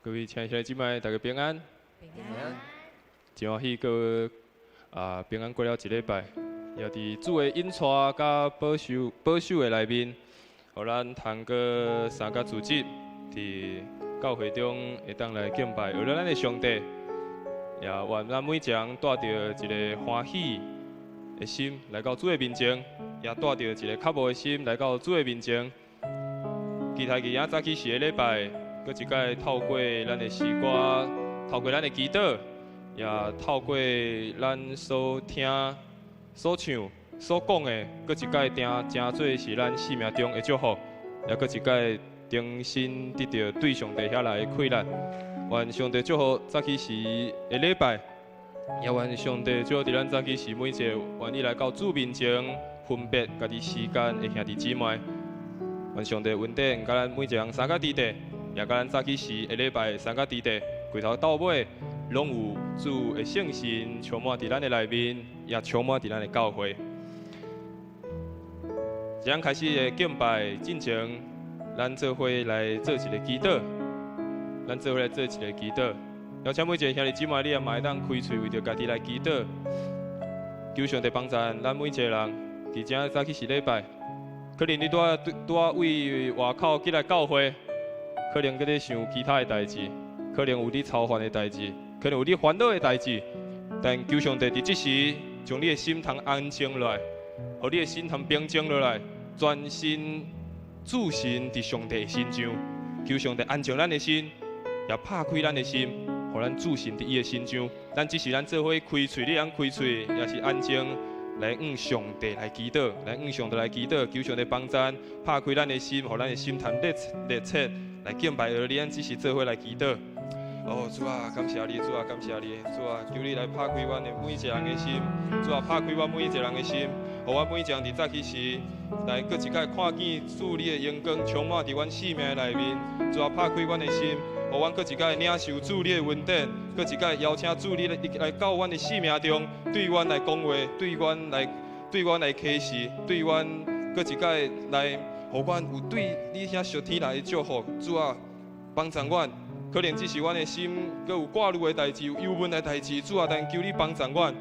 各位親愛兄弟姊妹，大家平安。平安。真歡喜閣平安過了一禮拜，也佇主的引帶佮保守保守的內面，予咱通閣三個組織佇教會中會當來敬拜，為了咱的上帝，也願咱每一個人帶著一个歡喜的心來到主的面前，也帶著一个渴慕的心來到主的面前。期待今仔早起時的禮拜，閣一擺透過咱的詩歌，透過咱的祈禱，也透過咱所聽、所唱、所講的，閣一擺定成做是咱生命中的祝福，也閣一擺重新得著對上帝遐來的氣力。願上帝祝福早起時的禮拜，也願上帝祝福佇咱早起時每一個願意來到主面前分別家己時間的兄弟姊妹。願上帝恩典，佮咱每一個人三甲佇地，也佮咱早起時的禮拜三甲佇地，規頭到尾，攏有主的聖神充滿佇咱的內面，也充滿佇咱的教會。這樣開始的敬拜進前，咱做伙來做一个祈禱。咱做伙來做一个祈禱。邀請每一个兄弟姊妹，你也嘛會當開喙為著家己來祈禱，求上帝幫助咱每一个人。佇這早起時禮拜，可能你拄仔拄仔為外口進來教會，可能閣咧想其他的代誌，可能有咧操煩的代誌，可能有咧煩惱的代誌。但求上帝佇這時，將你的心通安靜落來，予你的心通平靜落來，專心注神佇上帝的身上。求上帝安靜咱的心，也拍開咱的心，予咱注神佇伊的身上。咱只是咱做伙開喙，你通開喙，也是安靜來向上帝來祈禱，來向上帝來祈禱，求上帝幫贊，拍開咱的心，予咱的心通熱熱切來敬拜而你。咱只是做伙來祈禱。哦，主啊，感謝你，主啊，感謝你，主啊，求你來拍開阮的每一個人的心，主啊，拍開阮每一個人的心，予阮每一個人佇早起時來閣一擺看見主你的榮光充滿佇阮生命的內面。主啊，拍開阮的心，予阮閣一擺領受主你的恩典，閣一擺邀請主你來到阮的生命中，對阮來講話，對阮來啟示，對阮閣一擺來，予阮有對你遐屬天來的祝福。主啊，幫助阮。可能只是阮的心閣有掛慮的代誌，有憂悶的代誌，主啊，但求你幫助阮，予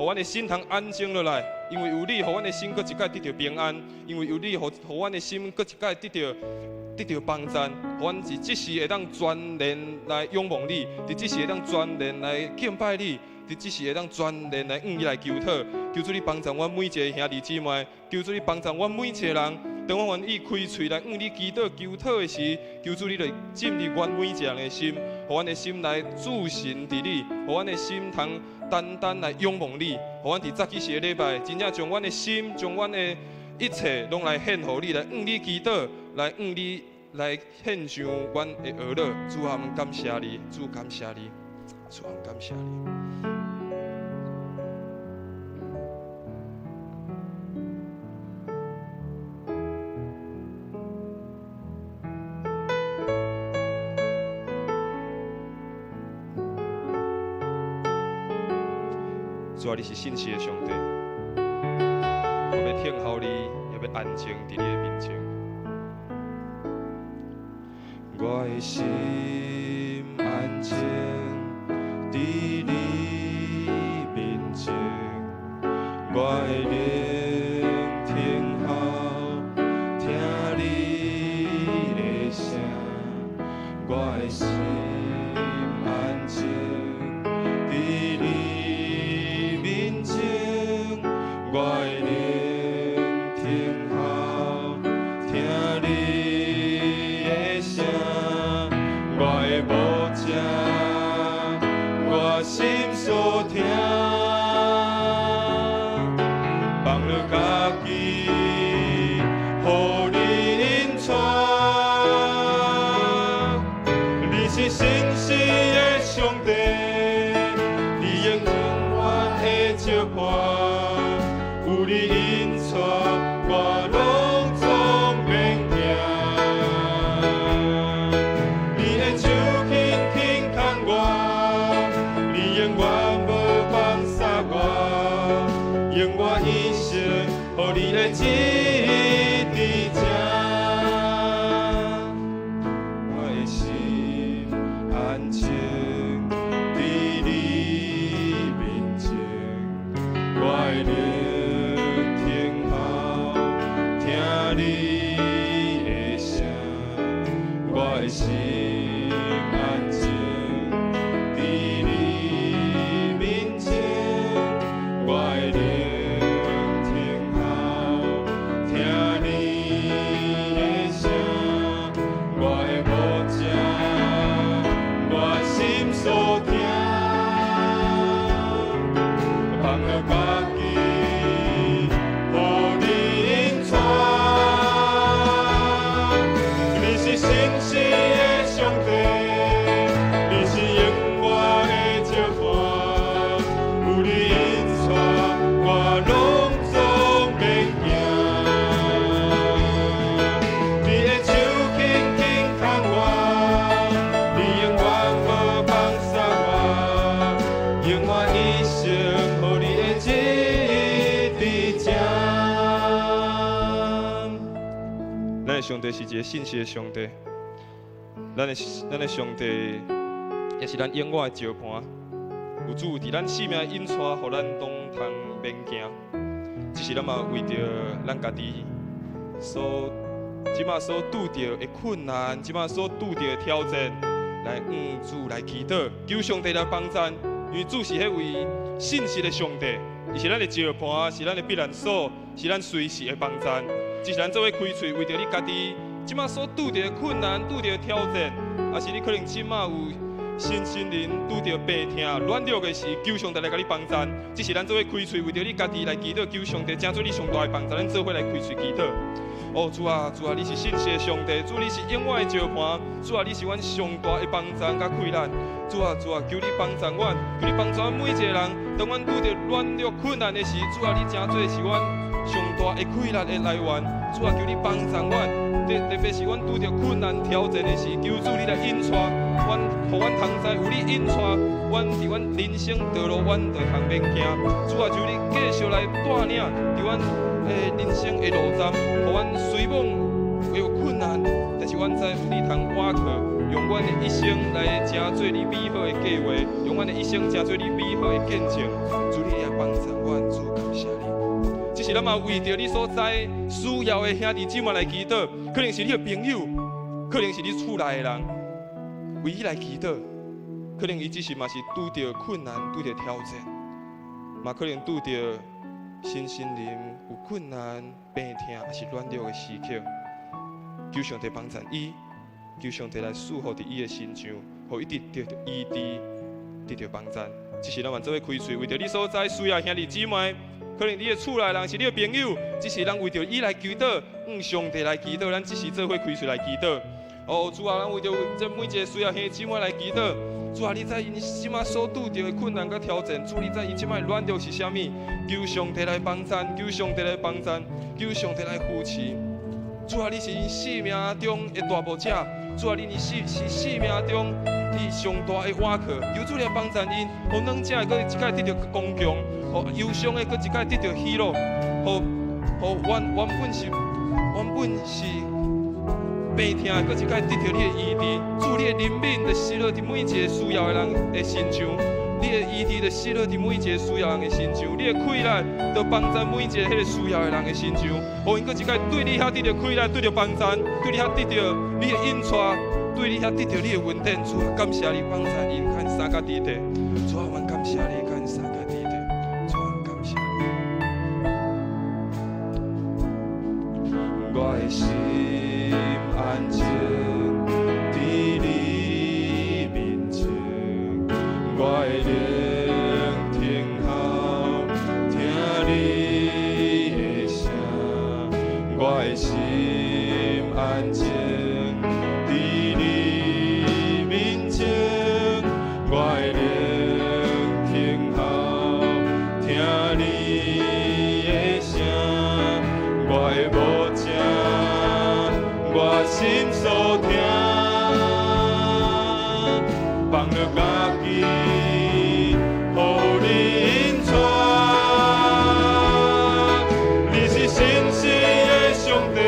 阮的心通安靜落來，因為有你，予阮的心閣一擺得著平安；因為有你，予阮的心閣一擺得著幫贊，予阮佇這時會當全然來仰望你，佇這時會當全然來敬拜你，佇這時會當全然來向你來求討。求主你幫助阮每一个兄弟姊妹，求主你幫助阮每一个人。當阮願意開喙來向你祈禱求討的時，求主你來進入阮每一个人的心，予阮的心來注神佇你，予阮的心通單單來仰望你，予阮佇早起時的禮拜，真正將阮的心、將阮的一切攏來獻予你，來向你祈禱，來向你來獻上阮的哀樂。主啊，我們感謝你，主感謝你，主啊，感謝你。主啊，你是信實的上帝，我欲聽候你，也欲安靜佇你的面前。我的心安靜佇你面前，我的靈聽候聽你的聲，我的心安靜佇你面前，我的靈聽候聽你的聲，我的牧者，我心所疼，放落家己，予你引帶，你是的心安靜，佇你面前，我的靈聽候，聽你的聲，我的牧者，我心所疼，放予家己，予你引帶。你是信實的上帝，你是永遠的石磐，有你引帶，我攏總免驚。你的手輕輕牽我，你永遠無放捨我，用我一生予你的旨意佇這。咱的上帝是一个信實的上帝，咱的上帝也是咱永遠的石磐。有主佇咱生命引帶，予咱攏通免驚。只是咱嘛為著咱家己所這馬所拄著的困難，這馬所拄著的挑戰，來向主來祈禱，求上帝來幫贊。因為主是彼位信實的上帝，伊是咱的石磐，是咱的避難所，是咱隨時的幫贊。只是咱做伙開喙，為著你家己這馬所拄著的困難、拄著的挑戰，抑是你可能這馬有身心靈拄著病痛、軟弱的時，求上帝來共你幫贊。只是咱做伙開喙，為著你家己來祈禱，求上帝成做你上大的幫贊。咱做伙來開喙祈禱。哦，主啊，主啊，你是信實的上帝，主你是永遠的石磐，主啊，你是阮上大的幫贊佮氣力。主啊，主啊，求你幫贊阮，求你幫助阮每一個人。當阮拄著軟弱困難的時，主啊，你成做是阮上大的氣力的來源。主啊，求你幫助阮，特別是阮拄著困難挑戰的時，求主你來引帶阮，予阮通知有你引帶，阮佇阮人生道路，阮就通免驚。主啊，求你繼續來帶領佇阮的人生的路站，予阮雖罔會有困難，但是阮知有你通倚靠，用阮的一生來成做你美好的計劃，用阮的一生成做你美好的見證。主你來幫助阮，主感謝你。只是咱嘛為著你所知需要的兄弟姊妹來祈禱，可能是你的朋友，可能是你厝內的人，為伊來祈禱，可能伊只是嘛是拄著困難、拄著挑戰，嘛可能拄著身心靈有困難、病痛，抑是軟弱的時刻，求上帝幫贊伊，求上帝來賜福佇伊的身上，予伊得著醫治，得著幫贊。只是咱嘛做伙開喙，為著你所知需要兄弟姊妹，可能你的厝內人是你的朋友，只是咱為著伊來祈禱，向上帝來祈禱，咱只是做伙開喙來祈禱。哦，主啊，咱為著這每一個需要兄弟姊妹來祈禱。主啊，你知𪜶這馬所拄著的困難佮挑戰，主你知𪜶這馬軟弱是啥物？求上帝來幫贊，求上帝來幫贊，求上帝來扶持。主啊，你是𪜶生命中的大牧者，主啊，你是生命中你上大的倚靠，求主來幫贊𪜶，予軟者的閣一擺得著剛強，予憂傷的閣一擺得著喜樂，予原本是病痛的，閣一擺得著你的醫治。主你的憐憫就施落佇每一個需要的人的身上，你的醫治就施落佇每一個需要人的身上，你的氣力就幫贊每一個彼個需要的人的身上，予𪜶閣一擺對你遐得著氣力，得著幫贊，對你遐得著你的引帶，對你遐得著你的恩典。主啊，感謝你幫贊𪜶，看三甲佇地。主啊，阮感謝你，看三甲佇地。主啊，感謝你。我的心安靜佇你面前，我的靈聽候聽你的聲，我的心安靜佇你面前，我的靈聽候聽你的聲，我的牧者，我心所疼，放予家己，予你引帶。你是信實的上帝，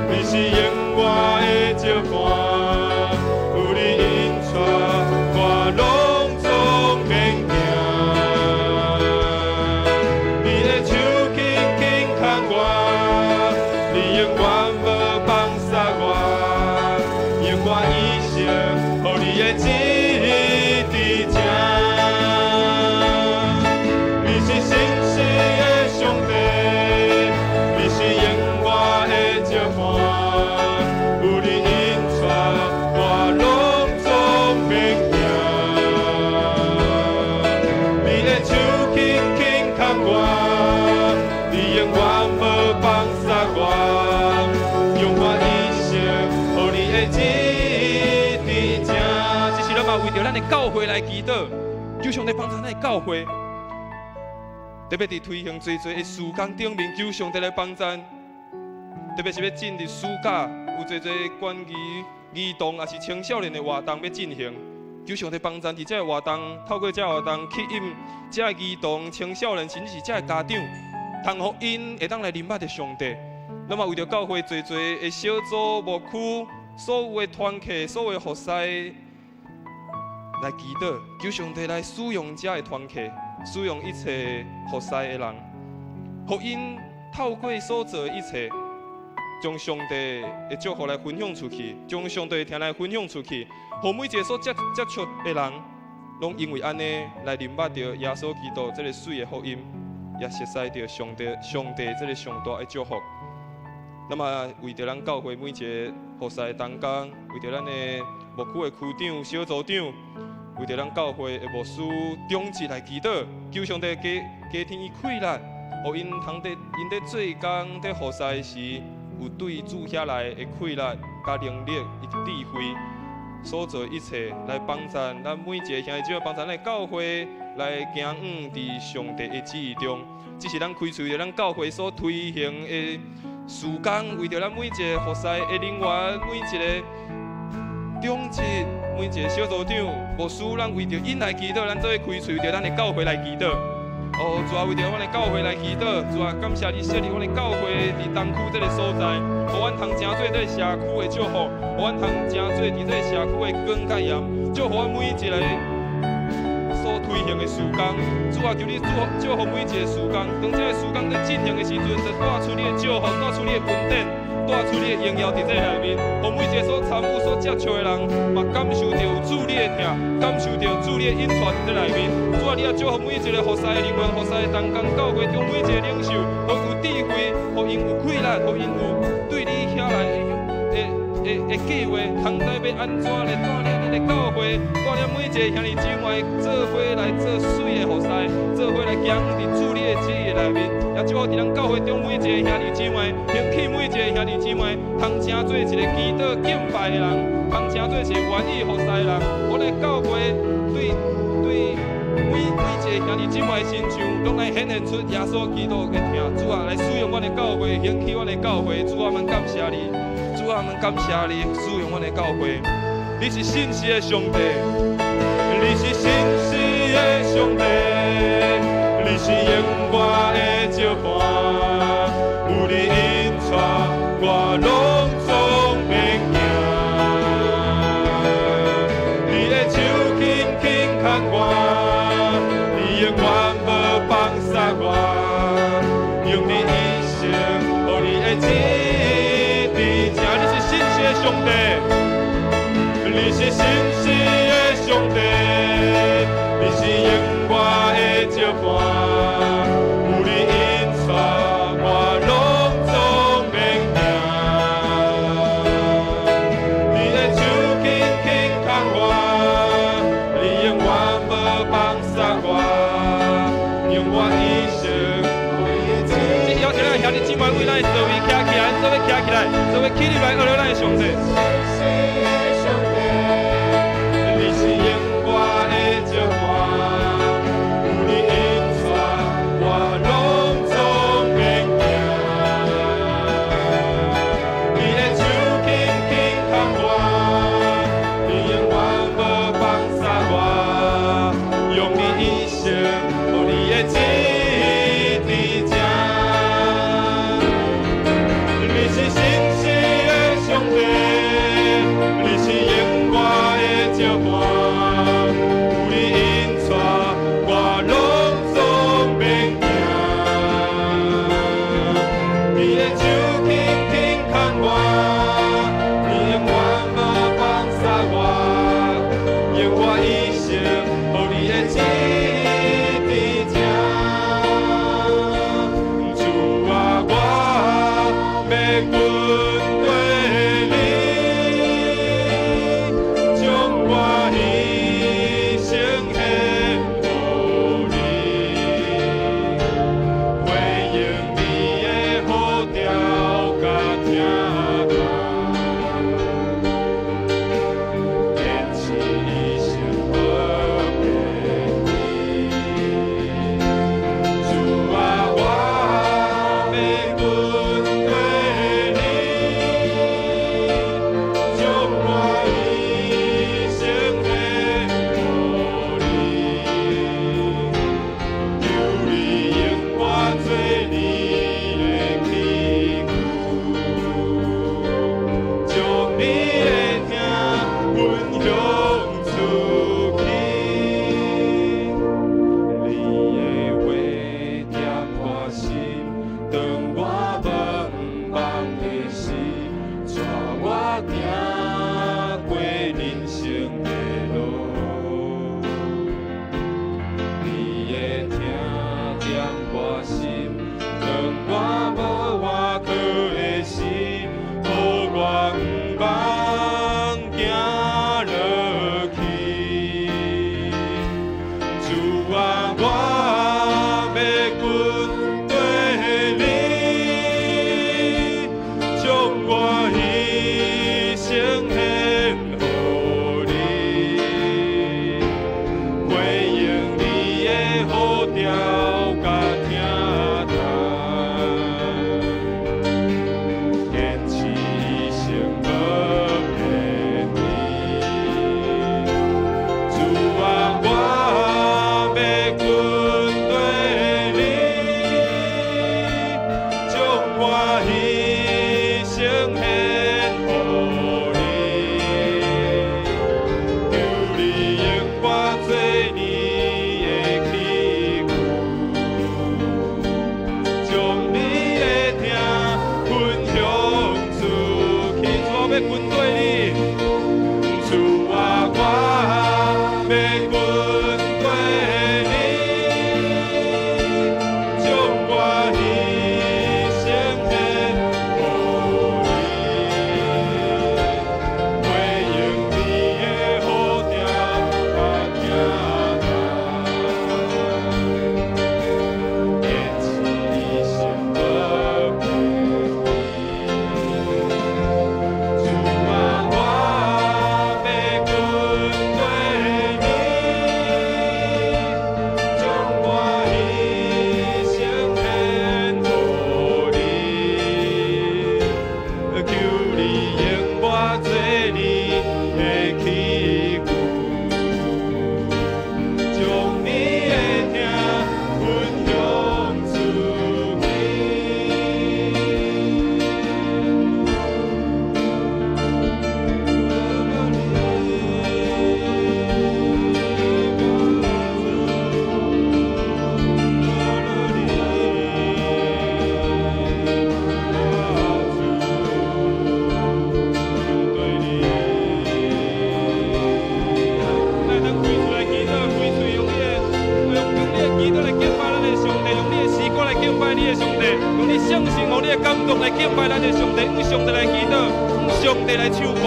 你是永遠的石磐，有你引帶，我攏總免驚。你的手輕輕牽我，你永遠無放捨我，用有你引帶，我攏總免驚。你的手輕輕牽我，你永遠無放捨我，用我一生予你的旨意佇這。這是咱嘛為著咱的教會來祈禱，求上帝幫助咱的教會，特別佇推行濟濟的事工頂面，求上帝來幫贊。特別是欲進入暑假，有濟濟關於兒童抑是青少年的活動欲進行，求上帝幫贊佇這个活動，透過這个活動吸引這个兒童、青少年，甚至是這个家長，通予𪜶會當來認捌著上帝。咱嘛為著教會濟濟的小組、牧區，所有的團契、所有的服侍來祈禱，求上帝來使用這个團契，使用一切服侍的人，予𪜶透過所做的一切，將上帝的祝福來分享出去，將上帝的疼來分享出去，予每一個所接觸的人，攏因為按呢來認捌著耶穌基督這个媠的福音，也熟悉著上帝這个上大的祝福。那麼為著咱教會每一个服侍的同工，為著咱的牧區的區長、小組長，為著咱教會的牧師、長執來祈禱，求上帝加添伊氣力，予𪜶通佇𪜶佇做工、佇服侍時，有對主遐來的氣力、佮能力以及智慧，所做一切來幫贊咱每一个兄弟姊妹，幫贊咱的教會來行向佇上帝的旨意中。這是咱開喙著咱教會所推行的事工，為著咱每一个服侍的人員，每一个長執，每一个小組長、牧師，咱為著𪜶來祈禱，咱做伙開喙著咱的教會來祈禱。哦，主啊，為著阮的教會來祈禱，主啊，感謝你設立阮的教會佇東區這个所在，予阮通成做這个社區的祝福，予阮通成做佇這个社區的光佮鹽，祝福阮每一个所推行的事工。主啊，求你祝福祝福每一个事工，當這个事工佇進行的時陣，就帶出你的祝福，帶出你的恩典，帶出你的榮耀佇這內面，予每一个所參與、所接觸的人，嘛感受著有主你的疼，感受著主你的引帶佇這內面。主啊，你也祝福每一个服侍的人員、服侍的同工、教會中每一个領袖，予有智慧，予𪜶有氣力，予𪜶有對你遐來的計劃，通知欲按怎來帶領咱的教會，帶領每一个兄弟姊妹做伙來做媠的服侍，做伙來行佇主你的旨意內面。也祝福佇咱教會中每一個兄弟姊妹，興起每一個兄弟姊妹，通成做一個祈禱敬拜的人，通成做一個願意服侍的人。阮的教會對每一個兄弟姊妹的身上，攏來顯現出耶穌基督的疼。主啊，來使用阮的教會，興起阮的教會。主啊，阮感謝你。主啊，阮感謝你使用阮的教會。你是信實的上帝，你是信實的上帝，你是永遠的石磐，有你引帶，我攏總免驚。你的手輕輕牽我，你永遠無放捨我，用你一生予你的旨意佇這。你是信實的上帝，你是信實的上帝，你是永遠的石磐，有你引帶，我攏總免驚。你的手輕輕牽我，你永遠無放捨我，用我一生予你的旨意。邀請咱兄弟姊妹為咱的座位徛起來，做伙徛起來，做伙起立來學咱的上帝。你是永遠的石磐，有你引帶，我攏總免驚。你的手輕輕牽我，你永遠無放捨我，用你一生予你的旨意佇這。你是信實的上帝，你是永行過人生的路，你的疼踮我心，當我無倚靠的時，予我毋茫行落去。主啊，我欲跟綴你，將我一生獻予你，回應你的呼召佮疼痛，堅持一生無偏離。主啊，我欲跟綴你，將我一生獻予你，求你用我做你的器具，將你的疼分享出去。主啊，欲跟綴你，主啊，我欲跟綴你，將我一生獻予你，回應你的呼召佮疼痛，堅持一生無偏離。主啊，我欲跟綴你，將我一生獻予你，求你用我做你的器具，將你的疼分享出去。來，咱開喙來祈禱，開喙用你的祈禱來敬拜咱的上帝，用你的詩歌來敬拜你的上帝，用你相信、用你的感動來敬拜咱的上帝，向上帝來祈禱，向上帝來唱歌。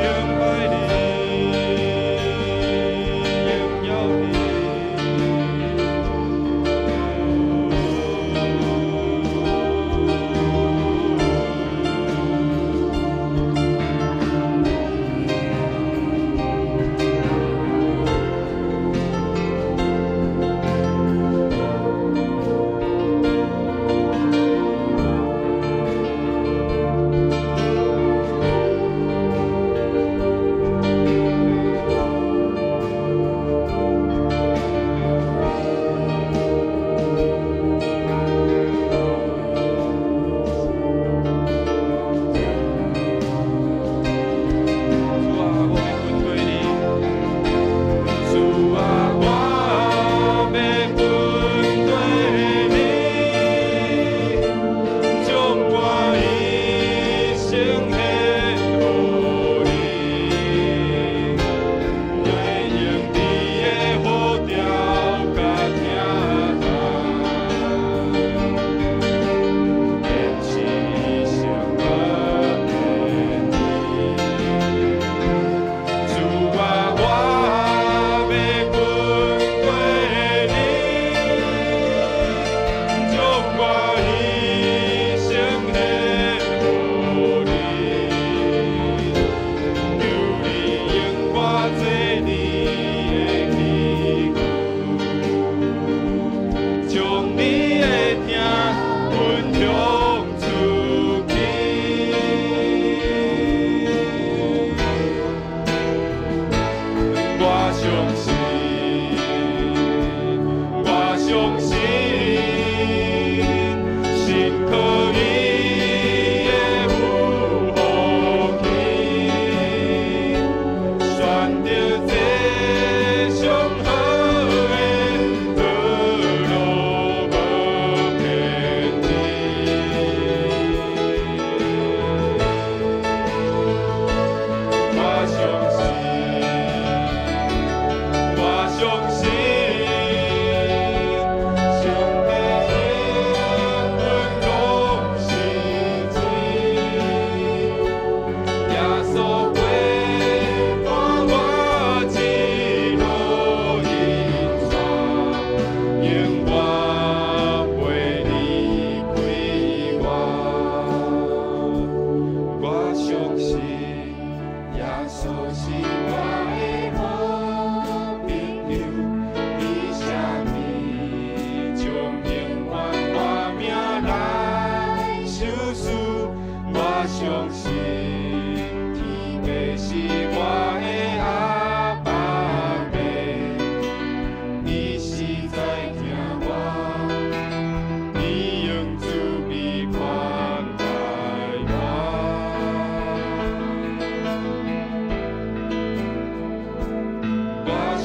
敬拜你，榮耀你。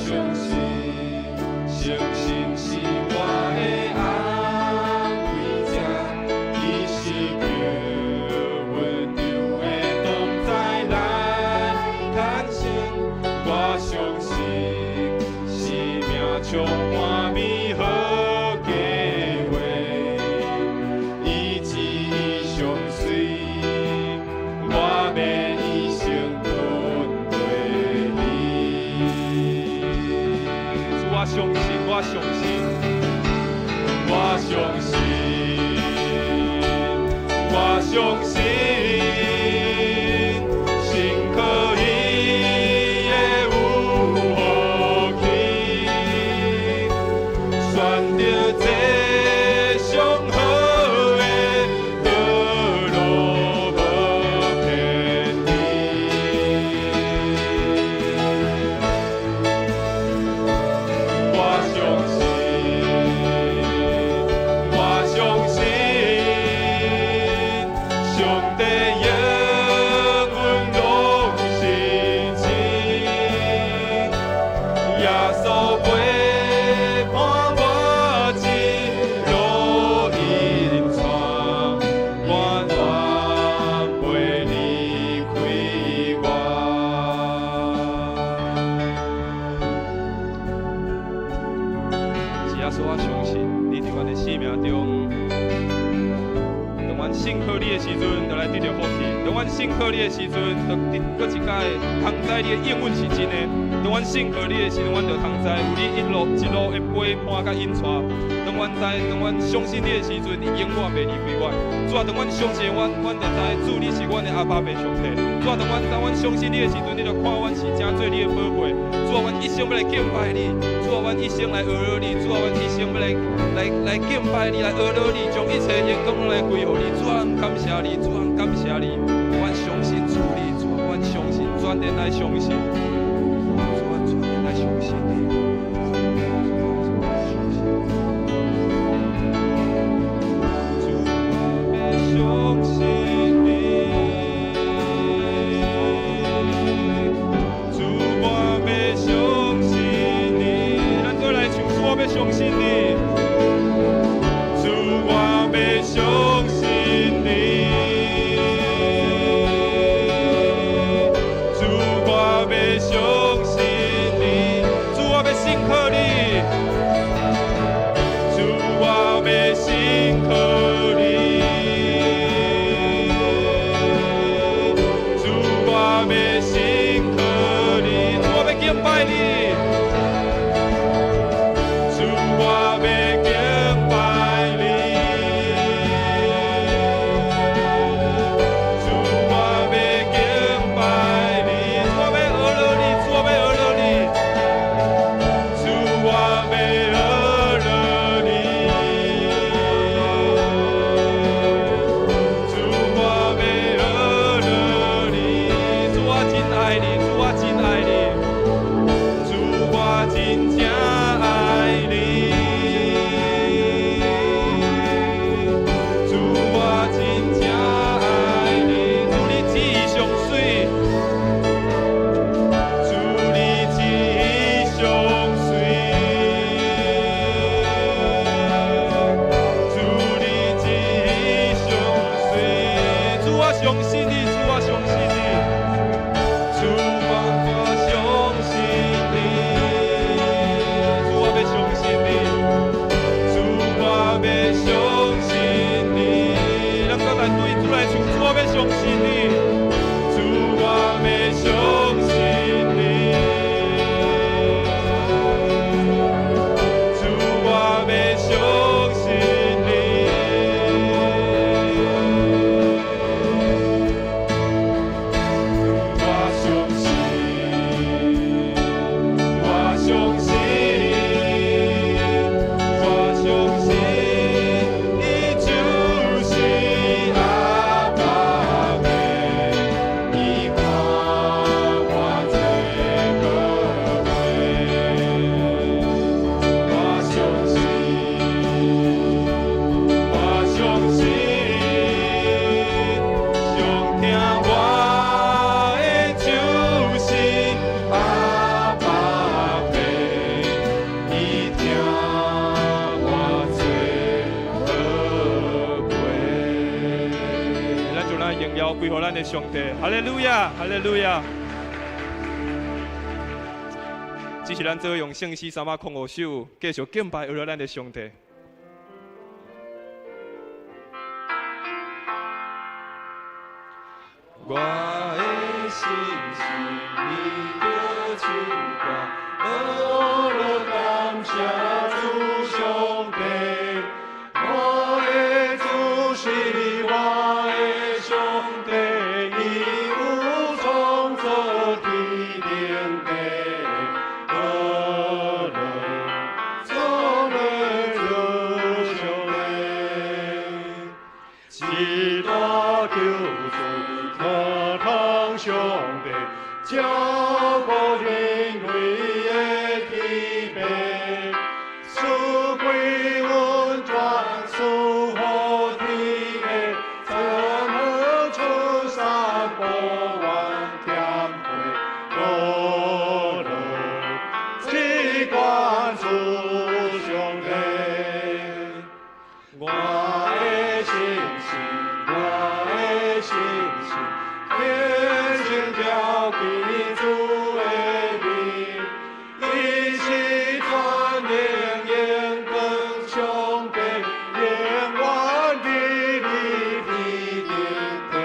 相信，誠實是我的安慰者，伊是叫阮丈的同在來牽承。我相信，生命充滿美好計劃，伊旨意上媠，我欲一生跟隨你。主，我相信，我相信，我相信，我相信，信靠伊的有福氣，選擇這上好的道路，無偏離。我相信，我相信，上帝應允攏是真。耶穌陪伴我一路引帶，我願袂離開我。是耶穌，我相信你佇阮的生命中，當阮信靠你的時陣，就來得著福氣；當阮信靠你的時陣，就得閣一擺通知你的應允是真的。當阮信靠你的時陣，阮就通知有你一路一路的陪伴佮引帶。當阮知，當阮相信你的時陣，你永遠袂離開阮。主啊，當阮相信阮，阮就知主你是阮的阿爸父上帝。主啊，當阮知阮相信你的時陣，你就看阮是成做你的寶貝。主啊，阮一生欲來敬拜你。主啊，阮一生來學你。主啊，阮一生欲來敬拜你，來學你，將一切榮光攏來歸予你。主啊，感謝你，主啊，感謝你。阮相信主你，主啊，阮相信，全然來相信。主啊，全然來相信你。主，我欲相信你。主，我欲相信你。咱做來唱，主，我欲相信你。主，我欲相信你。主，我欲相信你。主，我欲信靠你。主，我欲信靠你。主，我欲信靠你。主，我欲敬拜你。主，我欲敬拜你。主，我欲敬拜你。主，我欲學你。主，我欲學你。主，我欲學你。主，我欲學你。主，我真愛你。主，我真愛你。主，我真正愛你。主，我真正愛你。主，你旨意上媠。主，你旨意上媠。主，你旨意上媠。主，我相信你。主，我相信你。主，我相信你。咱的上帝，哈利路亞，哈利路亞。只是咱做用聖詩305首，繼續敬拜阿咱的上帝。我的心是你的手挂，呵樂感謝主上帝，我的主是我的上帝，伊有創造天頂地，呵樂創的主上帝，一大救主。上帝照顧人類的天父，賜歸溫泉，賜予天地，怎能出山不怨天悔？呵樂只管主上帝，我的信心，我的信心。天心交給主的名，伊是全能永恆上帝，永遠佇你天頂地，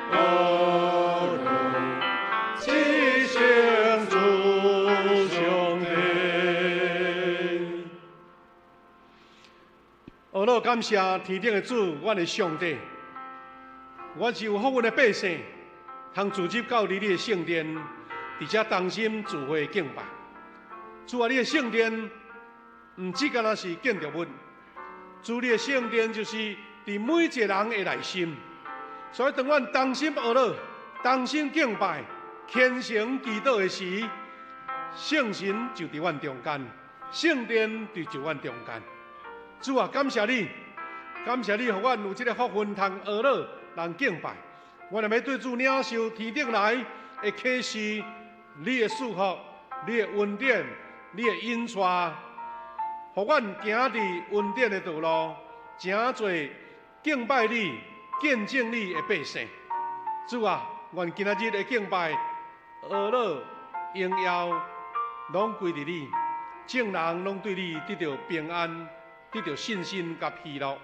呵樂至聖主上帝。呵樂感謝天頂的主，阮的上帝。阮是有福分的百姓，通聚集到你的聖殿，佇遮同心聚會敬拜。主啊，你的聖殿毋只干焦是建築物，主你的聖殿就是佇每一個人的內心。所以當阮同心呵樂、同心敬拜、虔誠祈禱的時，聖神就佇阮中間，聖殿就佇阮中間。主啊，感謝你，感謝你，予阮有這個福分通呵樂。人敬拜，我若欲對主領受天頂來的啟示，你的祝福，你的恩典，你的引帶，予阮行佇恩典的道路，成做敬拜你、見證你的百姓。主啊，願今仔日的敬拜、呵樂、榮耀，攏歸佇你，眾人攏對你得著平安，得著信心佮喜樂。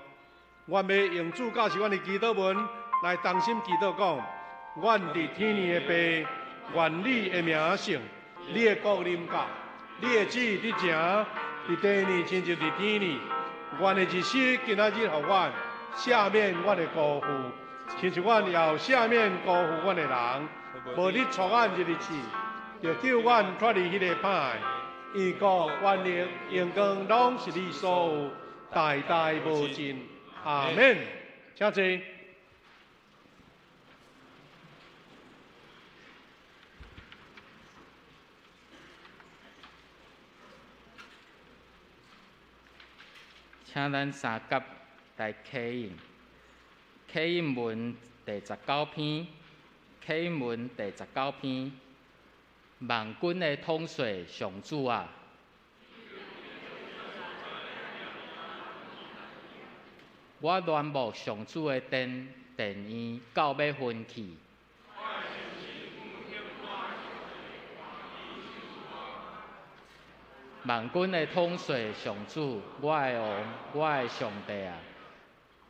願欲用主教示阮的祈禱文來同心祈禱講：阮佇天的父，願你的名聖，你的國臨到，你的旨意佇成，佇地呢親像佇天呢。願的日食今仔日予阮，赦免阮的辜負，親像阮也有赦免辜負阮的人。無你帶阮入去試，著救阮脫離彼個歹的。因國、權力、榮光，攏是你所有，代代無盡。阿們，請坐。請咱三甲來啟應，啟應文第十九篇，啟應文第十九篇，萬軍的統帥上主啊！我戀慕上主的殿，殿院到欲昏去。萬軍的統帥上主，我的王，我的上帝啊！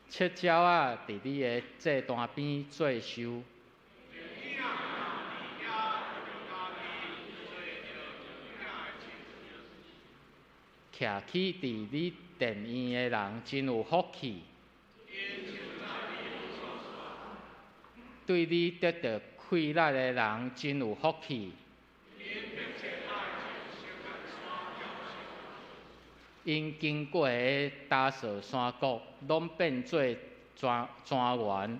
赤鳥仔佇你的祭壇邊做岫。徛起佇你殿院的人真有福氣。對你得著氣力的人真有福氣。𪜶經過的達索山谷，攏變做莊園。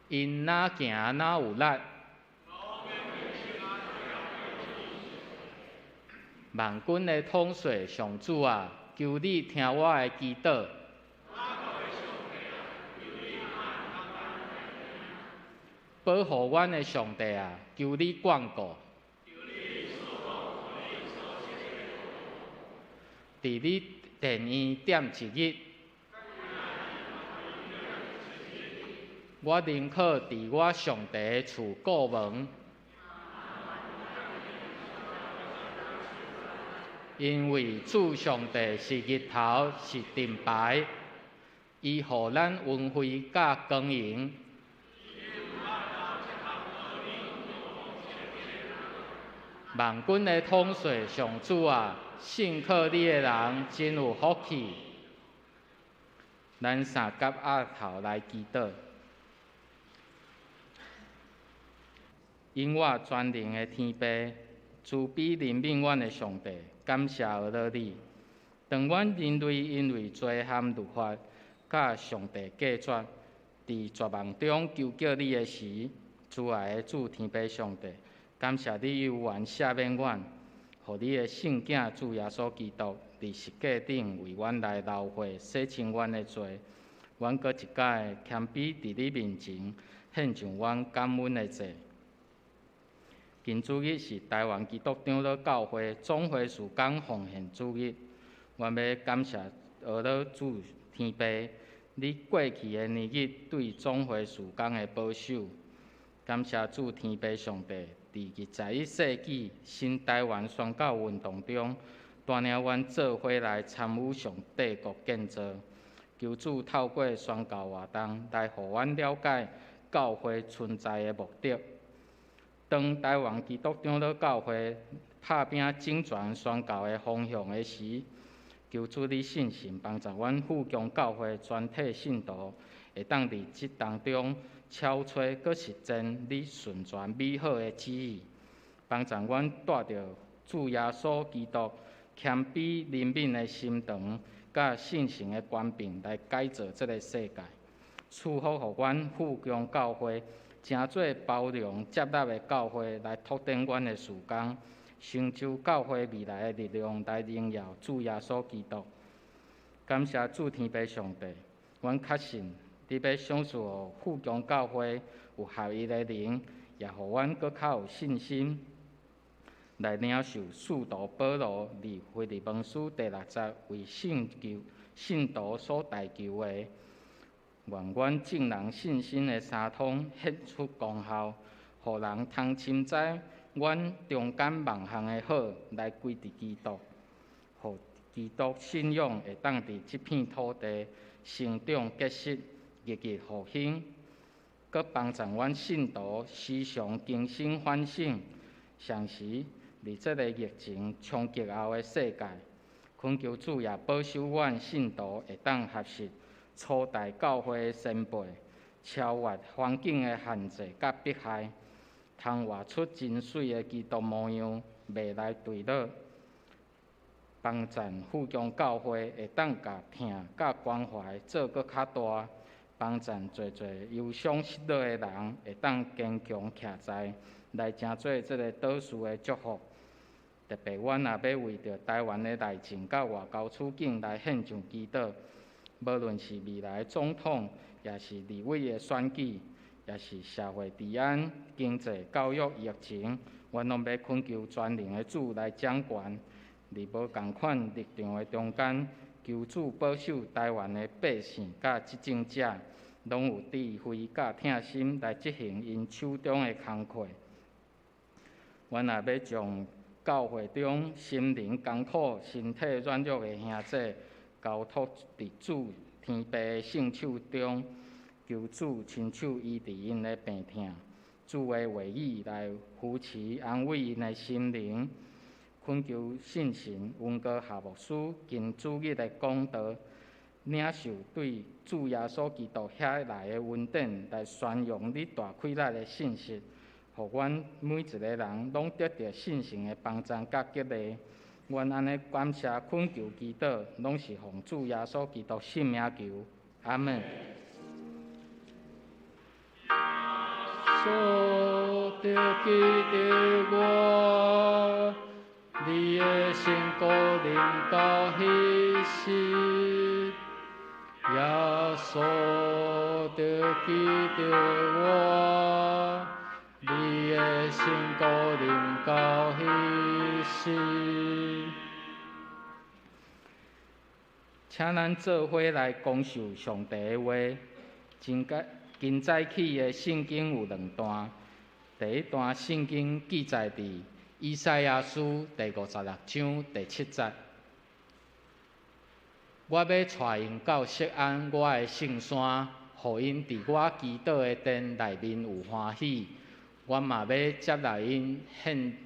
𪜶若行若有力。萬軍的統帥上主啊，求你聽我的祈禱。保護阮的上帝啊，求你眷顧。佇你殿院踮一日，我寧可佇我上帝的厝顧門，因為主上帝是日頭，是盾牌，伊予咱恩惠佮光榮。萬軍的統帥上主啊，信靠你的人真有福氣。咱三甲額頭來祈禱，永活全能的天父，慈悲憐憫阮的上帝，感謝阿樂你。當阮人類因為罪和律法，佮上帝隔絕，佇絕望中求叫你的時，慈愛的主天父上帝，感謝你猶原赦免阮，予你的聖囝主耶穌基督佇十架頂為阮來流血洗清阮的罪。阮閣一擺謙卑佇你面前獻上阮感恩的祭。今主日是台灣基督長老教會總會事工奉獻主日，阮欲感謝阿樂主天父，你過去的年日對總會事工的保守。感謝主天父上帝，佇21世紀新台灣宣教運動中，帶領阮做伙來參與上帝國建造。求主透過宣教活動來予阮了解教會存在的目的。當台灣基督長老教會拍拚整全宣教的方向的時，求主你聖神幫助阮富強教會全體信徒，會當佇這當中超揣閣實踐你順全美好的旨意，幫助阮帶著主耶穌基督謙卑憐憫的心腸，佮聖神的權柄來改造這个世界，賜福予阮富強教會，成做包容接納的教會來拓展阮的事工，成就教會未來的力量來榮耀主耶穌基督。感謝主天父上帝，阮確信你欲賞賜予富強教會有合一的靈，也予阮閣較有信心來領受使徒保羅佇腓立比書第六節為信徒所代求的。願阮眾人信心的三通顯出功效，予人通深知阮中間萬項的好來歸佇基督，予基督信仰會當佇這片土地成長結實，日日復興，閣幫助阮信徒時常更新反省。同時，佇這个疫情衝擊後的世界，懇求主也保守阮信徒會當學習初代教會的先輩，超越環境的限制佮迫害，通活出真媠的基督模樣，袂來墜落。幫贊富強教會會當共疼佮關懷做閣較大，幫贊濟濟憂傷失落的人會當堅強徛在，來成做這个導師的祝福。特別阮也欲為著台灣的內政佮外交處境來獻上祈禱。無論是未來總統，抑是立委的選舉，抑是社會治安、經濟、教育、疫情，阮攏欲懇求全能的主來掌權。佇無仝款立場的中間，求主保守台灣的百姓佮執政者，攏有智慧佮疼心來執行𪜶手中的工課。阮也欲將教會中心靈艱苦、身體軟弱的兄弟，交託佇主天父的聖手中，求主親手醫治𪜶的病痛，主的話語來扶持安慰𪜶的心靈。懇求聖神溫哥夏牧師今主日的講道，領受對主耶穌基督遐來的恩典，來宣揚你大啟力的信息，予阮每一个人攏得著聖神的幫助佮激勵。阮按呢感謝懇求祈禱，攏是奉主耶穌基督聖名求，阿們。所著記得我，你的聖膏臨到彼時，耶穌著記得我，你的聖膏臨到彼時。請咱做伙來講述上帝的話，真感今早起的圣经有两段，第一段圣经记载伫以赛亚书第56章第7节。我欲带𪜶到锡安，我的圣山，予𪜶伫我祈祷的殿内面有欢喜。我嘛欲接纳𪜶献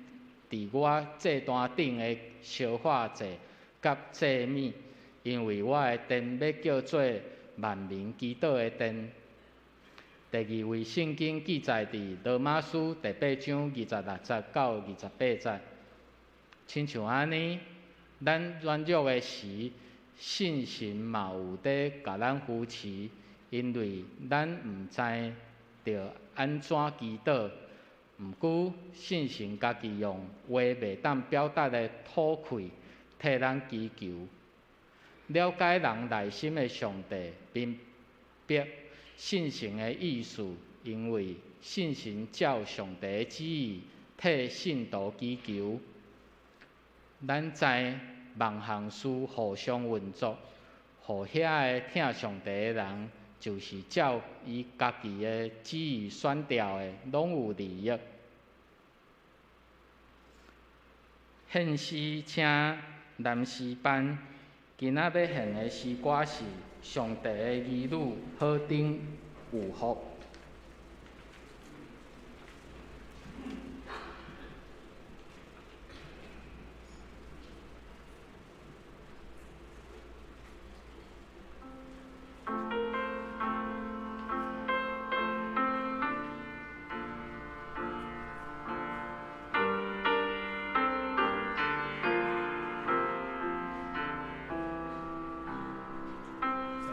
伫我祭坛顶的烧化祭佮祭物，因为我的殿欲叫做万民祈祷的殿。第二位圣经记载伫罗马书第8章26节到28节，亲像按呢，咱软弱的时，圣神嘛有伫共咱扶持，因为咱毋知著按怎祈祷，毋过圣神家己用话袂当表达的吐气替咱祈求。了解人内心的上帝明白圣神的意思，因为圣神照上帝的旨意替圣徒祈求。咱知万项事互相运作，予遐个疼上帝的人，就是照伊家己的旨意选召的，拢有利益。献诗请男诗班，今仔欲献的诗歌是《上帝的儿女何等有福》。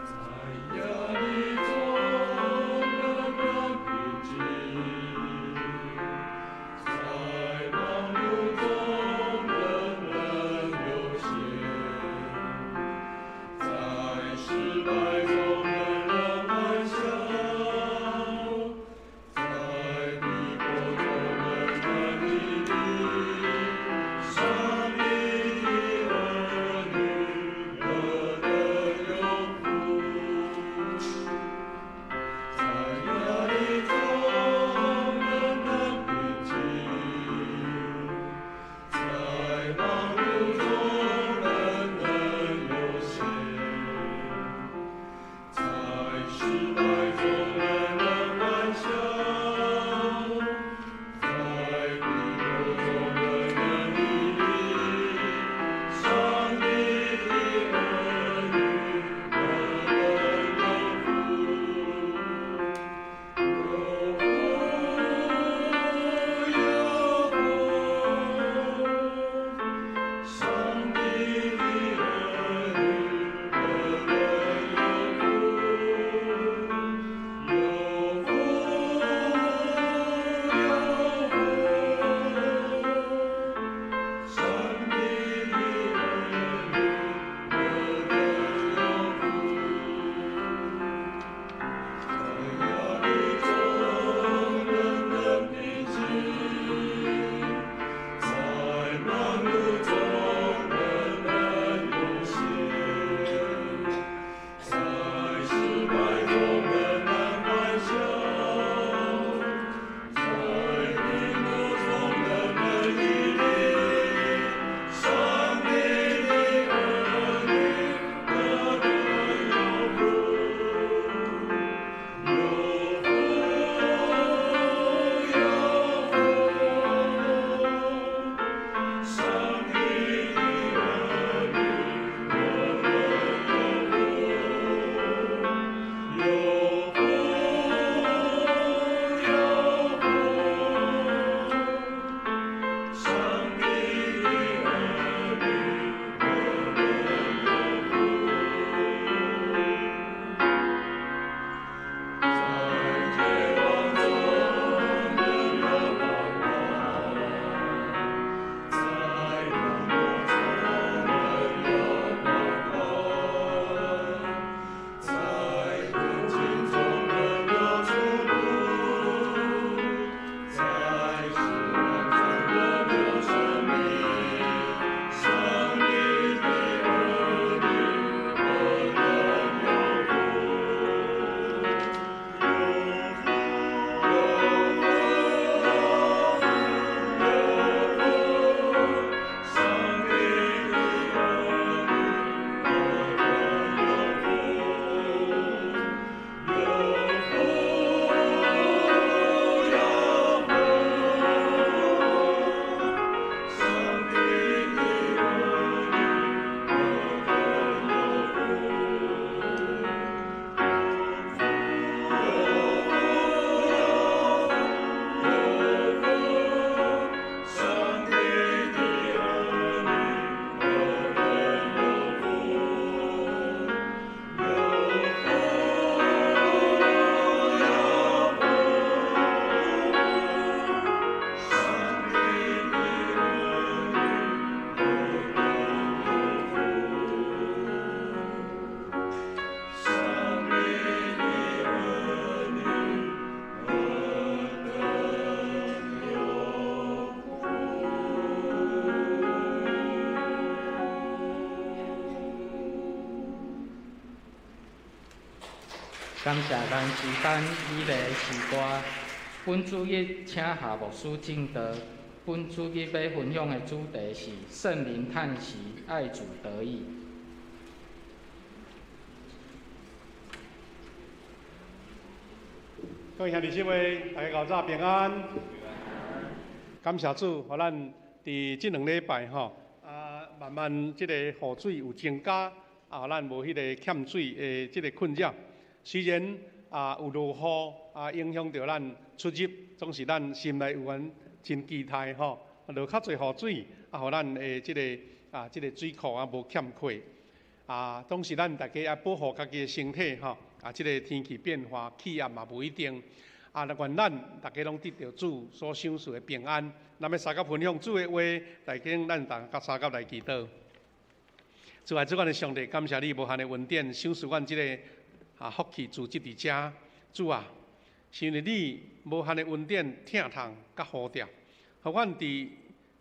在耶利中。感謝咱詩班美麗的詩歌。本主日請夏牧師證道。本主日欲分享的主題是聖靈嘆息，愛主得益。各位兄弟姊妹，大家較早平安。感謝主，予咱佇這兩禮拜吼，慢慢這個雨水有增加，予咱無彼個欠水的這個困擾。雖然有落雨，影響著咱出入，總是咱心內有阮真期待吼，落較濟雨水，予咱的這個水庫無欠缺。總是咱大家愛保護家己的身體吼。這個天氣變化，氣壓嘛無一定。願咱大家攏得著主所賞賜的平安。咱欲相佮分享主的話，大家咱大家相佮來祈禱。主愛主，阮的上帝，感謝你無限的恩典，賞賜阮這個福氣組織佇遮。主啊，是因為你無限的恩典、疼痛佮呼召，予阮佇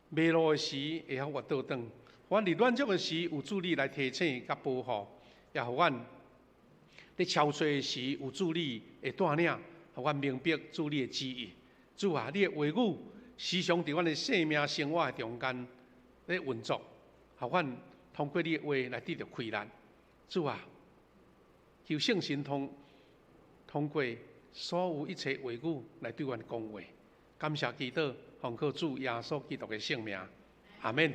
迷路的時會曉越倒轉，予阮佇軟弱的時有主你來提醒佮保護，也予阮佇憔悴的時有主你的帶領，予阮明白主你的旨意。主啊，你的話語時常佇阮的生命生活的中間咧運作，予阮通過你的話來得著開力。主啊，求聖神通過所有一切話語來對阮講話。感謝祈禱，奉靠主耶穌基督的聖名，阿們。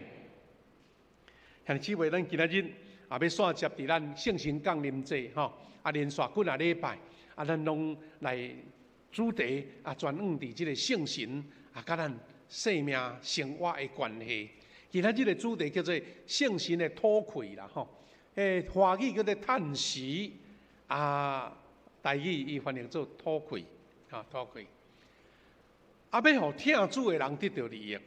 兄弟姊妹，咱今仔日欲紲接佇咱聖神降臨節吼，連續幾若禮拜，咱攏來主題專往佇這個聖神佮咱生命生活的關係。今仔日的主題叫做聖神的吐氣啦吼，華語叫做嘆息，台語伊翻譯做吐氣，吐氣。欲予疼主的人得著利益，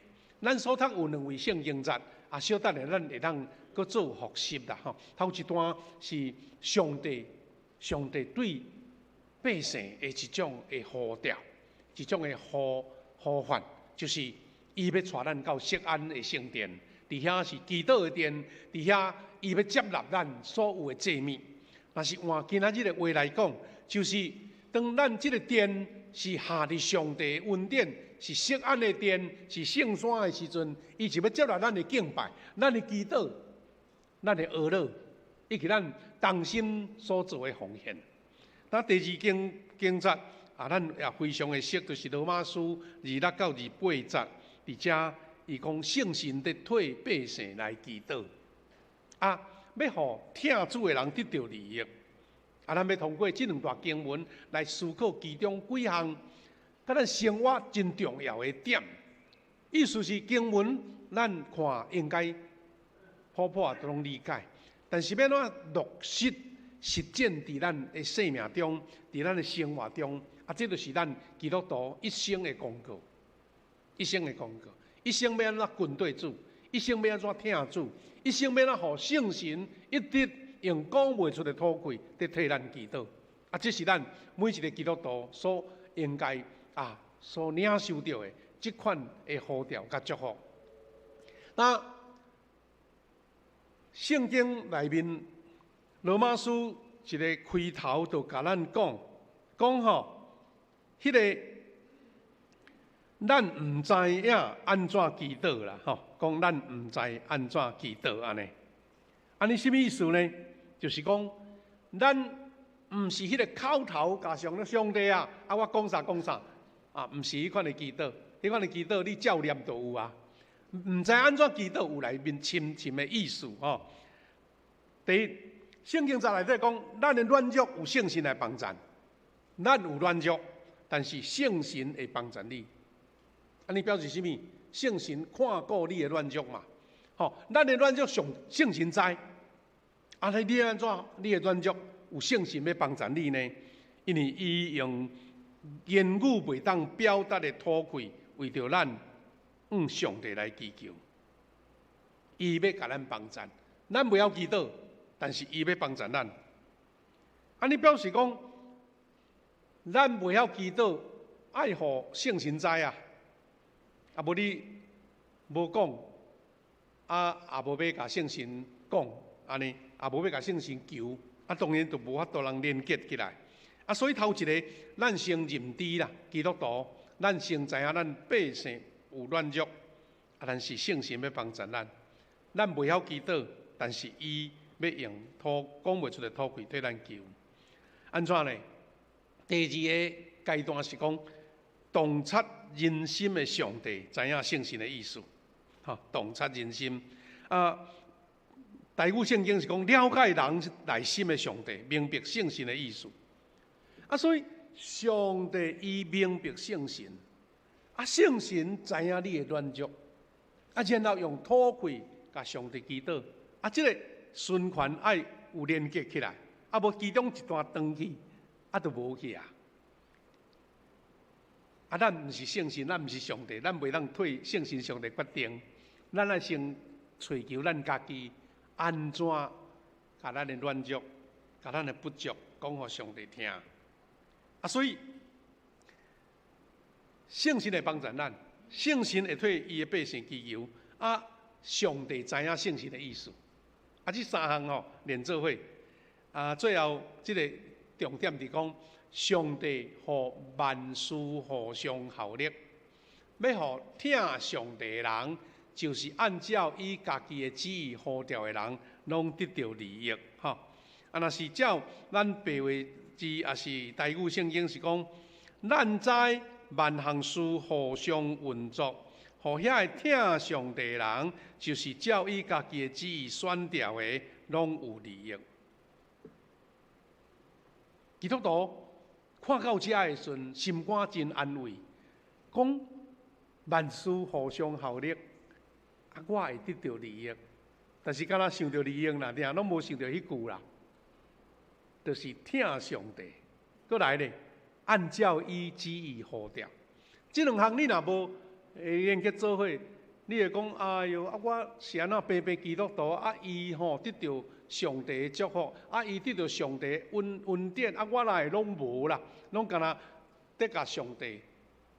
咱所讀有兩位聖經節，小等下咱會當閣做複習啦吼。頭一段是上帝對百姓的一種的呼召，一種的呼喚，就是伊欲帶咱到錫安的聖殿，佇遐是祈禱的殿，佇遐伊欲接納咱所有的祭物。若是換今仔日的話來講，就是當咱這個殿是下佇上帝的恩典，是錫安的殿，是聖山的時陣，伊就欲接納咱的敬拜、咱的祈禱、咱的哀禱，以及咱同心所做的奉獻。那第二經節，咱也非常的熟，就是羅馬書26到28節，佇遮伊講聖神佇替百姓來祈禱，欲予疼主的人得著利益。咱欲通過這兩段經文來思考其中幾項，佮咱生活真重要的點。意思是經文咱看應該普普都攏理解，但是欲按怎落實實踐佇咱的生命中，佇咱的生活中，這就是咱基督徒一生的功課，一生的功課，一生欲按怎跟對主，一生欲按怎疼主，一生欲按怎予聖神一直用講袂出的吐氣，佇替咱祈禱。這是咱每一個基督徒所應該所領受著的這款的呼召佮祝福。那聖經內面羅馬書一個開頭就共咱講，講吼，彼個咱毋知影按怎祈禱啦，吼，講咱毋知按怎祈禱按呢。按呢啥物意思呢？就是講，咱毋是彼個口頭加上咧上帝啊，我講啥講啥，毋是彼款的祈禱，彼款的祈禱你照念就有啊。毋知按怎祈禱有內面深深的意思吼。第一，聖經節內底講，咱的軟弱有聖神來幫贊，咱有軟弱，但是聖神會幫贊你。按呢表示啥物？聖神看顧你的軟弱嘛。吼，咱的軟弱上聖神知。你按怎？你的軟弱有聖神欲幫贊你呢？因為伊用言語袂當表達的吐氣，為著咱向上帝來祈求。伊欲共咱幫贊，咱袂曉祈禱，但是伊欲幫贊咱。按呢表示講，咱袂曉祈禱，愛予聖神知啊。無你無講，也無欲共聖神講，按呢，也無欲共聖神求，當然就無法度人連結起來。啊，所以頭一个，咱先認知啦，基督徒，咱先知影咱百姓有軟弱，啊，但是聖神欲幫助咱，咱袂曉祈禱，但是伊欲用吐講袂出的吐氣替咱求。按怎呢？第二个階段是講洞察人心的上帝，知影聖神的意思。吼，洞察人心。啊，台語聖經是講了解人內心的上帝，明白聖神的意思。啊，所以上帝伊明白聖神，啊，聖神知影你的軟弱，啊，然後用吐氣共上帝祈禱，啊，這个循環愛有連結起來，啊，無其中一段斷去，啊，就無去啊。啊，咱毋是聖神，咱毋是上帝，咱袂當替聖神上帝決定，咱愛先揣求咱家己按怎共咱的軟弱、共咱的不足講予上帝聽。啊，所以聖神會幫助咱，聖神會替伊的百姓祈求，啊，上帝知影聖神的意思。啊，這三項吼連做伙，啊，最後這个重點是講，上帝予萬事互相效力，欲予疼上帝的人，就是按照伊家己的旨意呼召的人，攏得著利益。吼，啊，若是照咱白話字，抑是台語聖經是講，咱知萬項事互相運作，予遐个疼上帝的人，就是照伊家己的旨意選召的，攏有利益。基督徒看到遮的時陣，心肝真安慰，講萬事互相效力，啊，我會得著利益。但是敢若想著利益啦，定攏無想著彼句啦，就是疼上帝。閣來咧，按照伊旨意呼召。這兩項你若無連結做伙，你會講哎喲，啊我是按怎白白基督徒，啊伊吼得著上帝的祝福，啊伊得著上帝恩恩典，啊我哪會攏無啦，攏敢若得共上帝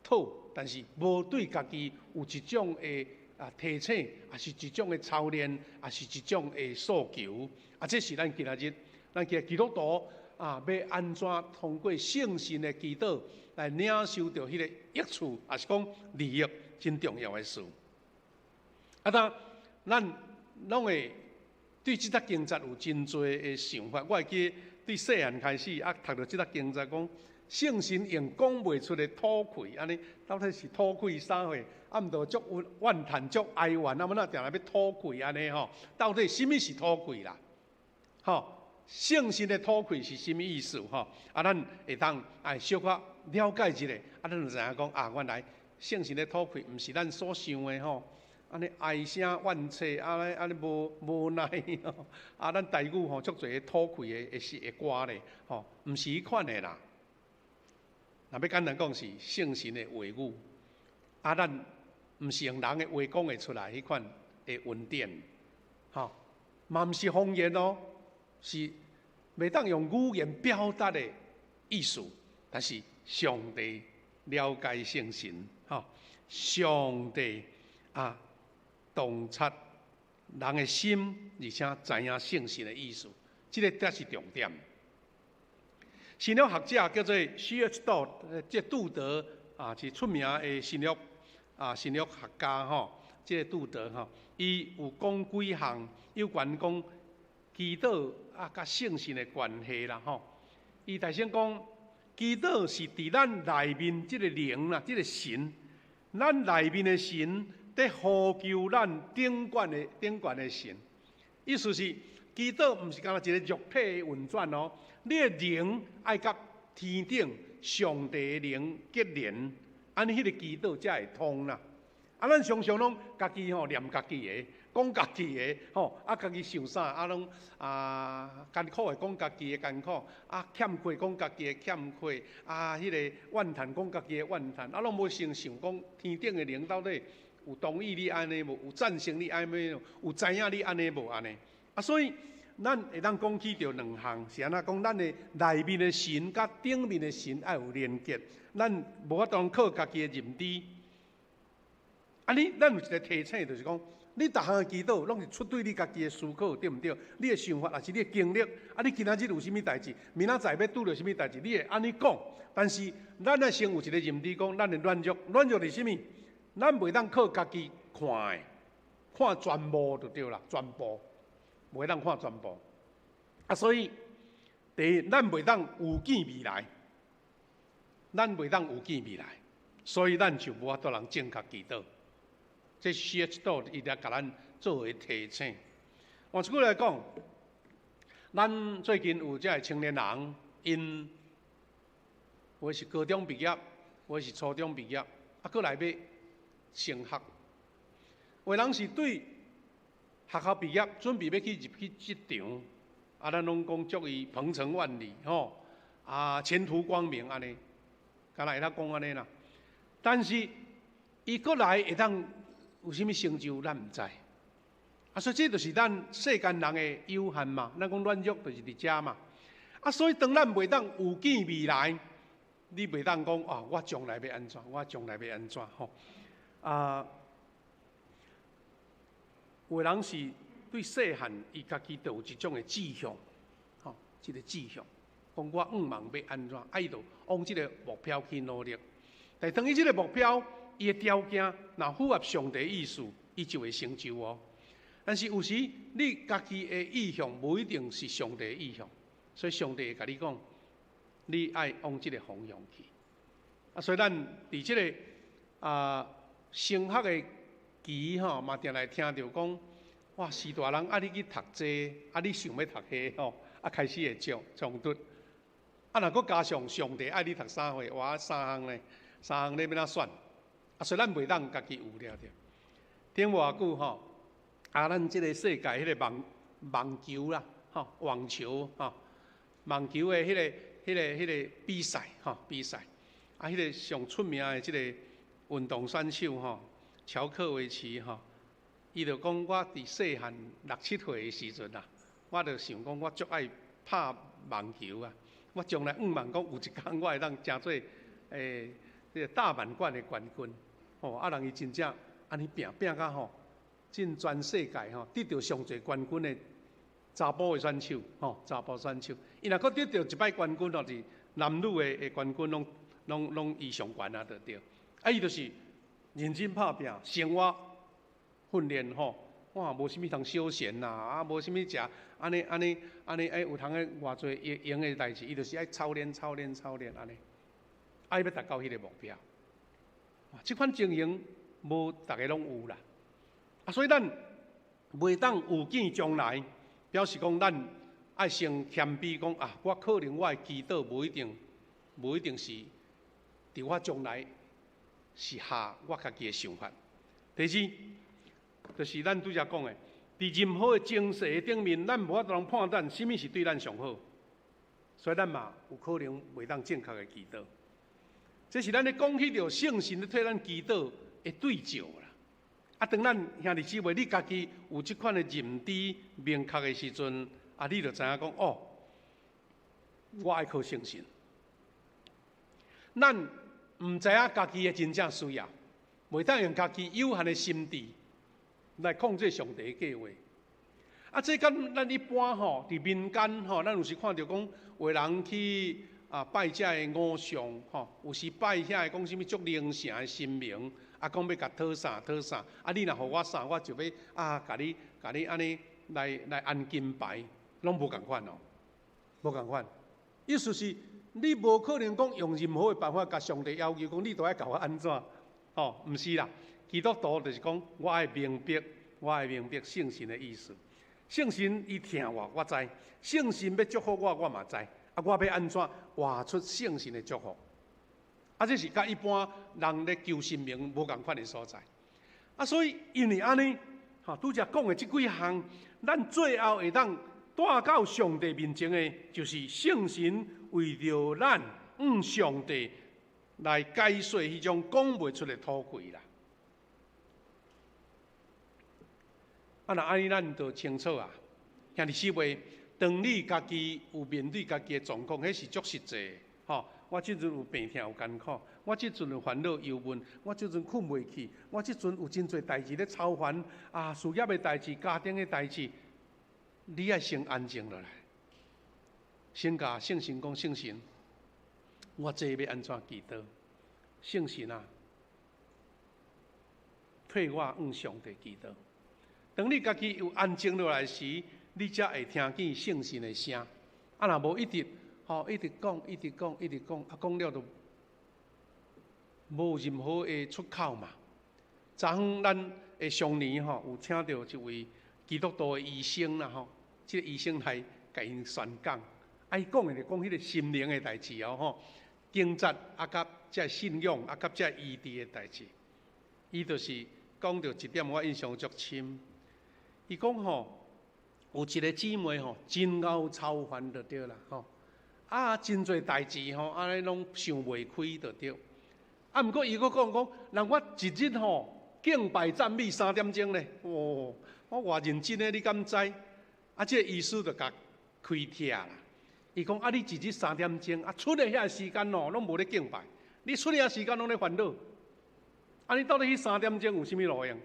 討，但是無對家己有一種的啊提醒，抑是一種的操練，抑是一種的訴求。啊，這是咱今仔日，咱今基督徒啊，欲按怎通過聖神的祈禱來領受著彼个益處，抑是講利益，真重要的事。啊，當咱攏會對這節經節有真濟的想法。我會記對細漢開始啊，讀著這節經節講，聖神用講袂出的吐氣，按呢到底是吐氣啥貨？啊，毋著足怨嘆、足哀怨，啊，欲按怎定定欲吐氣按呢吼？到底啥物是吐氣啦？吼，聖神的吐氣是啥物意思？吼，啊，咱會當愛小可了解一下，啊，咱就知影講啊，原來聖神的吐氣毋是咱所想的吼。按呢唉聲怨氣，按呢按呢無無奈吼，啊，咱台語吼足濟吐氣的的詩的歌咧，吼，毋是彼款的啦。若欲簡單講是聖神的話語，啊，咱毋是用人的話講會出來彼款的恩典，吼，嘛毋是方言哦，是袂當用語言表達的意思，但是上帝了解聖神，吼，上帝啊。洞察人的心，而且知影聖神的意思，這个才是重點。神學學者叫做 C.H. 杜，這杜德啊，是出名的神學啊神學學家吼。這个杜德吼，伊有講幾項有關講祈禱啊，佮聖神的關係啦吼。伊大先講，祈禱是佇咱內面這个靈啦，這个神，咱內面的神。佇呼求咱頂懸的頂懸的神，意思是祈禱毋是干焦一个肉體的運轉哦，你的靈愛佮天頂上帝的靈結連，按呢彼个祈禱才會通啦。啊，咱常常攏家己吼念家己的，講家己的吼，啊，家己想啥啊攏啊艱苦的講家己的艱苦，啊欠缺講家己的欠缺，啊彼个怨嘆講家己的怨嘆，啊攏無先想講天頂的靈到底。有同意你按呢無？有贊成你按呢無？有知影你按呢無？按呢？啊，所以咱會當講起著兩項，是按怎講？咱的內面的神佮頂面的神愛有連結，咱無法度靠家己的認知。按呢，咱有一个提醒，就是講，你逐項的祈禱攏是出對你家己的思考，對毋對？你的想法，抑是你的經歷，啊，你今仔日有啥物代誌，明仔載欲拄著啥物代誌，你會按呢講。但是，咱愛先有一個認知，講咱的軟弱，軟弱是啥物？咱袂當靠家己看的，看全部就對啦，全部袂當看全部。啊，所以第一，咱袂當預見未來，咱袂當預見未來，所以咱就無法度通正確祈禱。這是 C.H. 道伊來共咱做個提醒。換一句來講，咱最近有遮个青年人，𪜶有的是高中畢業，有的是初中畢業，啊，閣來欲升學。有的人是對學校畢業，準備欲去入去職場，啊，咱攏講祝伊鵬程萬里，吼，啊，前途光明按呢，敢若會當講按呢啦。但是伊閣來會當有啥物成就，咱毋知。啊，所以這就是咱世間人的有限嘛。咱講軟弱就是佇遮嘛。啊，所以當咱袂當預見未來，你袂當講啊，我將來欲按怎，我將來欲按怎吼。啊，有的人是對細漢，伊家己就有一種的志向，吼，這個志向，講我向望欲按怎，啊，伊就往這個目標去努力。但當伊這個目標，伊的條件若符合上帝意思，伊就會成就哦。但是有時你家己的意向無一定是上帝的意向，所以上帝會共你講，你愛往這個方向去。啊，所以咱佇這個升學的期吼，嘛定來聽著講，哇，序大人愛你去讀這個，啊，你想欲讀彼個吼，啊，開始會衝衝突。啊，若閣加上上帝愛你讀啥貨，哇，三項呢，三項你欲按怎選？啊，所以咱袂當家己有了著。頂無偌久吼，啊，咱這個世界彼個網網球啦，吼，網球吼，網球的彼個比賽吼，比賽，啊，彼個上出名的這個運動選手吼，喬科維奇吼，伊就講我佇細漢六七歲的時陣啊，我就想講我足愛拍網球啊，我將來向望講有一工我會當成做這個大滿貫的冠軍。吼，啊，人伊真正按呢拚拚甲吼，進全世界吼，得著上濟冠軍的查埔的選手，吼，查埔選手。伊若閣得著一擺冠軍，就是男女的冠軍攏攏攏伊上懸啊，就對。啊，伊就是認真拍拚，生活訓練吼，哇，無啥物通休閒啦，啊，無啥物食，按呢按呢按呢，欸，有通个偌濟閒閒的代誌，伊就是愛操練操練操練按呢，啊，伊欲達到彼個目標。這款情形無逐个攏有啦，啊，所以咱袂當預見將來，表示講咱愛先謙卑講啊，我可能我的祈禱無一定，無一定是佇我將來是合我家己的想法。第二，就是咱拄才講的，佇任何的情勢頂面，咱無法度通判斷啥物是對咱上好，所以咱嘛有可能袂當正確的祈禱。這是咱咧講起著聖神咧替咱祈禱的對照啦。啊，當咱兄弟姊妹，你家己有這款的認知明確的時陣，啊，你就知影講哦，我愛靠聖神。咱毋知影家己的真正需要，袂當用家己有限的心智來控制上帝的計劃。啊，這佮咱一般吼，佇民間吼，咱有時看著講有的人去啊拜遮的偶像吼，有時拜遐个講啥物足靈聖的神明，啊，講欲共討啥討啥，啊，你若予我啥，我就欲啊，共你共你按呢來來安金牌，攏無仝款哦，無仝款。意思是，你無可能講用任何的辦法，共上帝要求講，你都愛共我按怎？吼，毋是啦。基督徒就是講，我愛明白，我愛明白聖神的意思。聖神伊疼我，我知；聖神欲祝福我，我嘛知。啊，我欲按怎活出聖神的祝福？啊，這是佮一般人咧求神明無仝款的所在。啊，所以因為按呢，吼，拄才講的這幾項，咱最後會當帶到上帝面前的，就是聖神為著咱向上帝來解說彼種講袂出的討氣啦。啊，若按呢，咱就清楚啊。兄弟姊妹，當你家己有面對家己的狀況，彼是足實際的，吼。我這陣有病痛有艱苦，我這陣有煩惱憂悶，我這陣睏袂去，我這陣有真濟代誌咧操煩，啊，事業的代誌、家庭的代誌，你愛先安靜落來，先共聖神講，聖神，我這欲按怎祈禱？聖神啊，替我向上帝祈禱。當你家己有安靜落來時，你才會聽見聖神的聲。啊，若無一直吼，一直講，一直講，一直講，啊，講了就無任何的出口嘛。昨昏咱的上年吼，有請著一位基督徒的醫生啦吼，這個醫生來共𪜶宣講，啊，伊講的就講彼個心靈的代誌哦吼，警察啊，佮這信仰啊，佮這醫治的代誌，伊就是講著一點我印象足深。伊講吼，有一個姊妹吼，真𠢕操煩就對啦吼，啊，真濟代誌吼，按呢攏想袂開就對。啊，毋過伊閣講講，人我一日吼敬拜讚美3點鐘咧，哦，我偌認真的，你敢知？啊，這個醫師就共開拆啦。伊講啊，你一日三點鐘，啊，出的遐時間哦，攏無咧敬拜，你出的遐時間攏咧煩惱。啊，你到底彼三點鐘有啥物路用？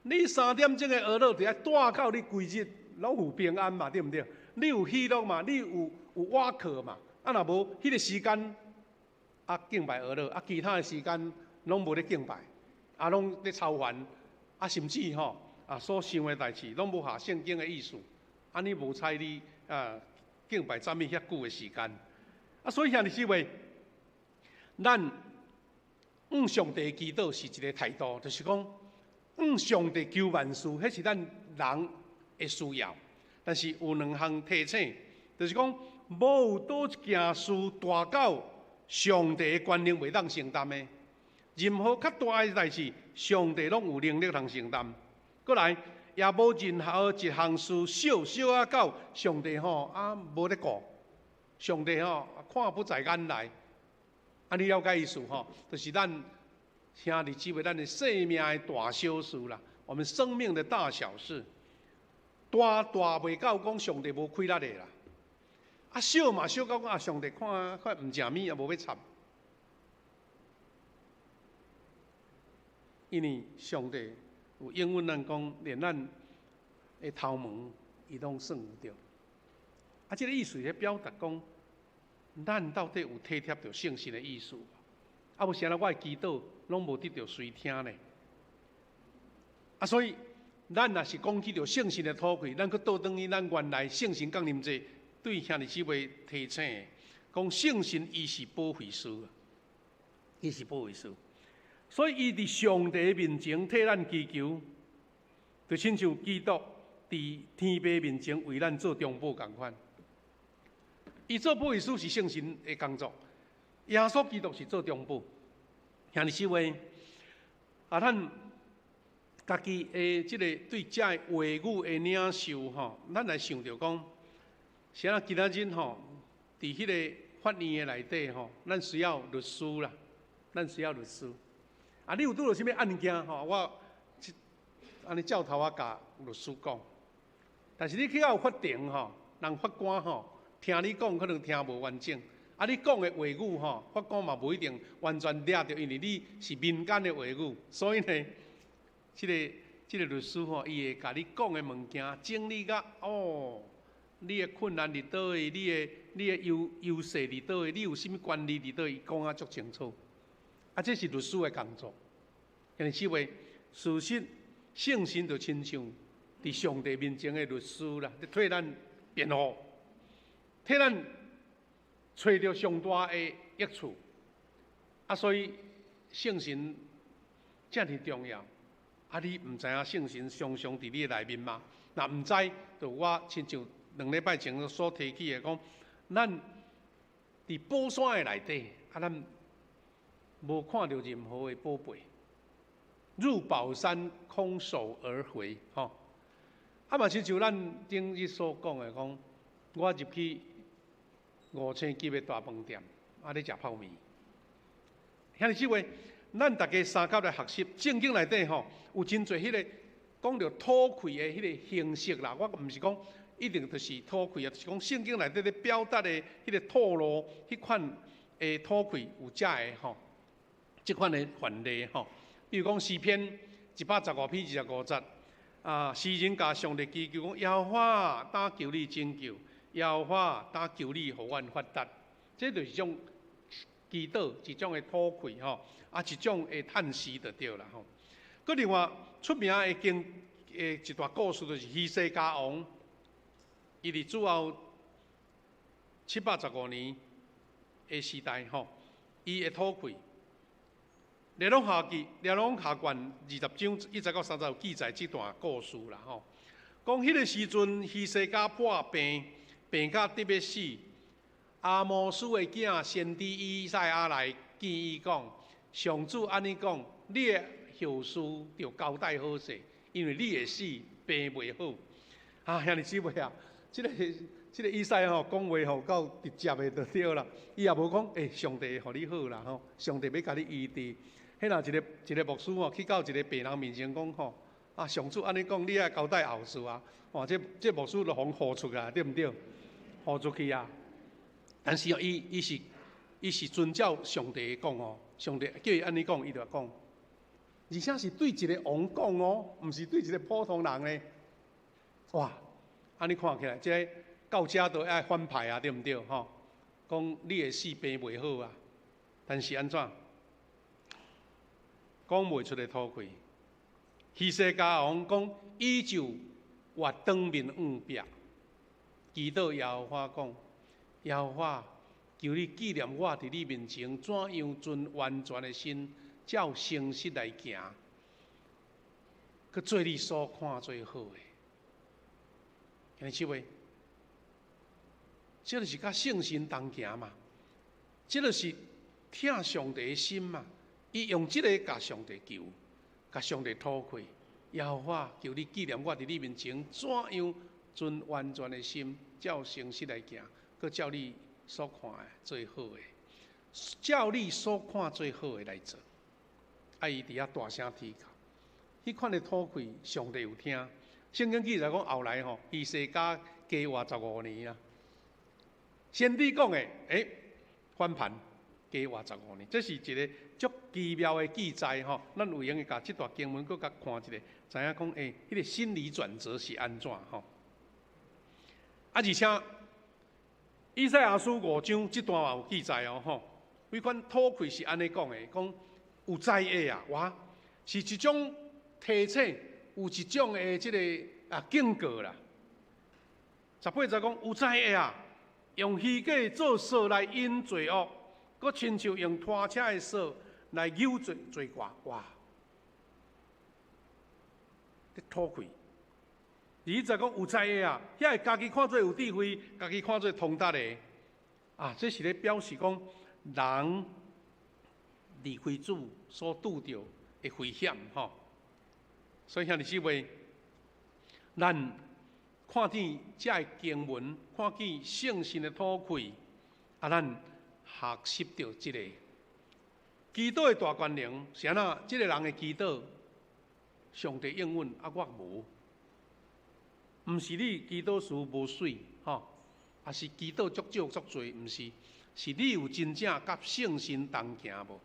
你三點鐘的哀禱，就愛帶到你規日攏有平安嘛，對毋對？你有喜樂嘛？你有倚靠嘛？啊，若無彼個時間啊敬拜哀禱，啊，其他的時間攏無咧敬拜，啊，攏咧操煩，啊，甚至吼啊所想的代誌攏無合聖經的意思，按呢無彩你啊敬拜讚美遐久的時間，啊，所以兄弟姊妹，咱向上帝祈禱是一個態度，就是講向上帝求萬事，彼是咱人的需要。但是有兩項提醒，就是講無有佗一件事大到上帝的權能袂當承擔的。任何較大的代誌，上帝攏有能力通承擔。過來，也無任何一項事小小仔到上帝吼啊無咧顧，上帝吼看不在眼內。啊，你了解意思吼？就是咱兄弟姊妹，咱的生命的大小事啦，我們生命的大小事，大大袂到講上帝無氣力的啦。啊，小嘛小到講啊，上帝看看毋食物也無欲插，因為上帝有應允咱講，連咱的頭毛伊攏算有著。啊，這個意思是表達講，咱到底有體貼著聖神的意思無？啊，無啥啦，我的祈禱攏無得著垂聽呢。啊，所以咱若是講起著聖神的土氣，咱閣倒轉去咱原來聖神降臨節對兄弟姊妹提醒的，講聖神伊是保惠師，伊是保惠師，所以伊佇上帝面前替咱祈求，就親像基督佇天父面前為咱做中保仝款。伊做保惠師是聖神的工作，耶穌基督是做中保。兄弟姊妹，啊，咱家己的這個對這个話語的領受吼，咱來想著講，啥人今仔日吼，佇彼個法院的內底吼，咱需要律師啦，咱需要律師。啊，你有拄著啥物案件吼？我按呢照頭仔共律師講，但是你去到法庭吼，人法官吼聽你講可能聽無完整。啊，你講的話語吼，法官嘛無一定完全掠著，因為你是民間的話語，所以呢，這個律師吼，伊會共你講的物件整理甲哦，你的困難佇佗位，你的優勢佇佗位，你有啥物權利佇佗位，伊講啊足清楚。啊，這是律師的工作。因為話，事實聖神就親像佇上帝面前的律師啦，咧替咱辯護，替咱揣著上大的益處。啊，所以聖神遮爾重要。啊，你毋知影聖神常常佇你的內面嗎？若毋知，就我親像兩禮拜前所提起的講，咱佇寶山的內底，啊，咱無看著任何的寶貝，入寶山空手而回，吼。啊，嘛親像咱頂日所講的，講我入去五星級的大飯店，啊，咧食泡麵。兄弟姊妹，咱逐家三甲來學習，聖經內底吼有真濟彼個講著討氣的彼個形式啦。我毋是講一定就是討氣啊，就是講聖經內底咧表達的彼個套路，彼款的討氣有遮个吼，這款的範例吼。比如講詩篇115篇25節，啊，詩人共上帝祈求講：耶和華，當求你拯救；耶和華，當求你予阮發達。這就是一種祈禱，一種的討氣吼，啊，一種的嘆息就對啦吼。閣另外出名的經的一段故事，就是希西家王，伊佇主後715年的時代吼，伊的討氣。列王下記，列王下卷20章1節到3節有記載這段故事啦吼。講彼個時陣，希西家破病，病甲得欲死。亞摩斯的囝先知以賽亞來見伊講：上主按呢講，你的後事著交代好勢，因為你會死，病袂好。啊，兄弟姊妹啊，這個以賽吼講話吼夠直接的就對啦。伊也無講，欸，上帝予你好啦吼，上帝欲共你醫治。彼若一个一个牧師吼去到一个病人面前講吼，啊，上主按呢講，你愛交代後事啊。哇，這牧師就予唬出啊，對毋對？唬出去啊。但是哦，伊是遵照上帝講哦，上帝叫伊按呢講，伊就講。而且是對一个王講哦，毋是對一个普通人呢。哇，按呢看起來，這個到遮都愛反派啊，對毋對？吼，講你會死病袂好啊，但是按怎？講袂出的討氣。希西家王講，伊就活當面向壁，祈禱耶和華講：耶和華，求你紀念我佇你面前怎樣盡完全的心，照誠實來行，去做你所看做好的。兄弟姊妹，這就是佮聖神同行嘛，這就是疼上帝的心嘛。伊用這个共上帝求，共上帝討氣。耶和華，求你紀念我佇你面前怎樣盡完全的心，照誠實來行，閣照你所看的做好的，照你所看做好的來做。啊，伊佇遐大聲啼哭，彼款的討氣，上帝有聽。聖經記載講，後來吼，希西家加活十五年啊。先知講的，欸，翻盤加活十五年，這是一个足奇妙的記載吼。咱有閒會共這段經文閣共看一下，知影講，欸，彼个心理轉折是按怎吼？啊，而且以賽亞書五章這段嘛有記載哦吼。彼款討氣是按呢講的，講有災的啊，哇，是一種提醒，有一種的這个啊警告啦。18節講有災的啊，用虛假做索來引罪惡，閣親像用拖車的索來扭罪罪掛，哇！咧討氣。20節講有災的啊，遐个家己看做有智慧，家己看做通達的，啊，這是咧表示講人離開主所拄著的危險吼。所以兄弟姊妹，咱看見這个經文，看見聖神的討氣，啊，咱學習著這个祈禱的大權能是按怎？這个人的祈禱，上帝應允，啊，我無。毋是你祈禱詞無媠，吼，抑是祈禱足少足濟，毋是，是你有真正佮聖神同行無？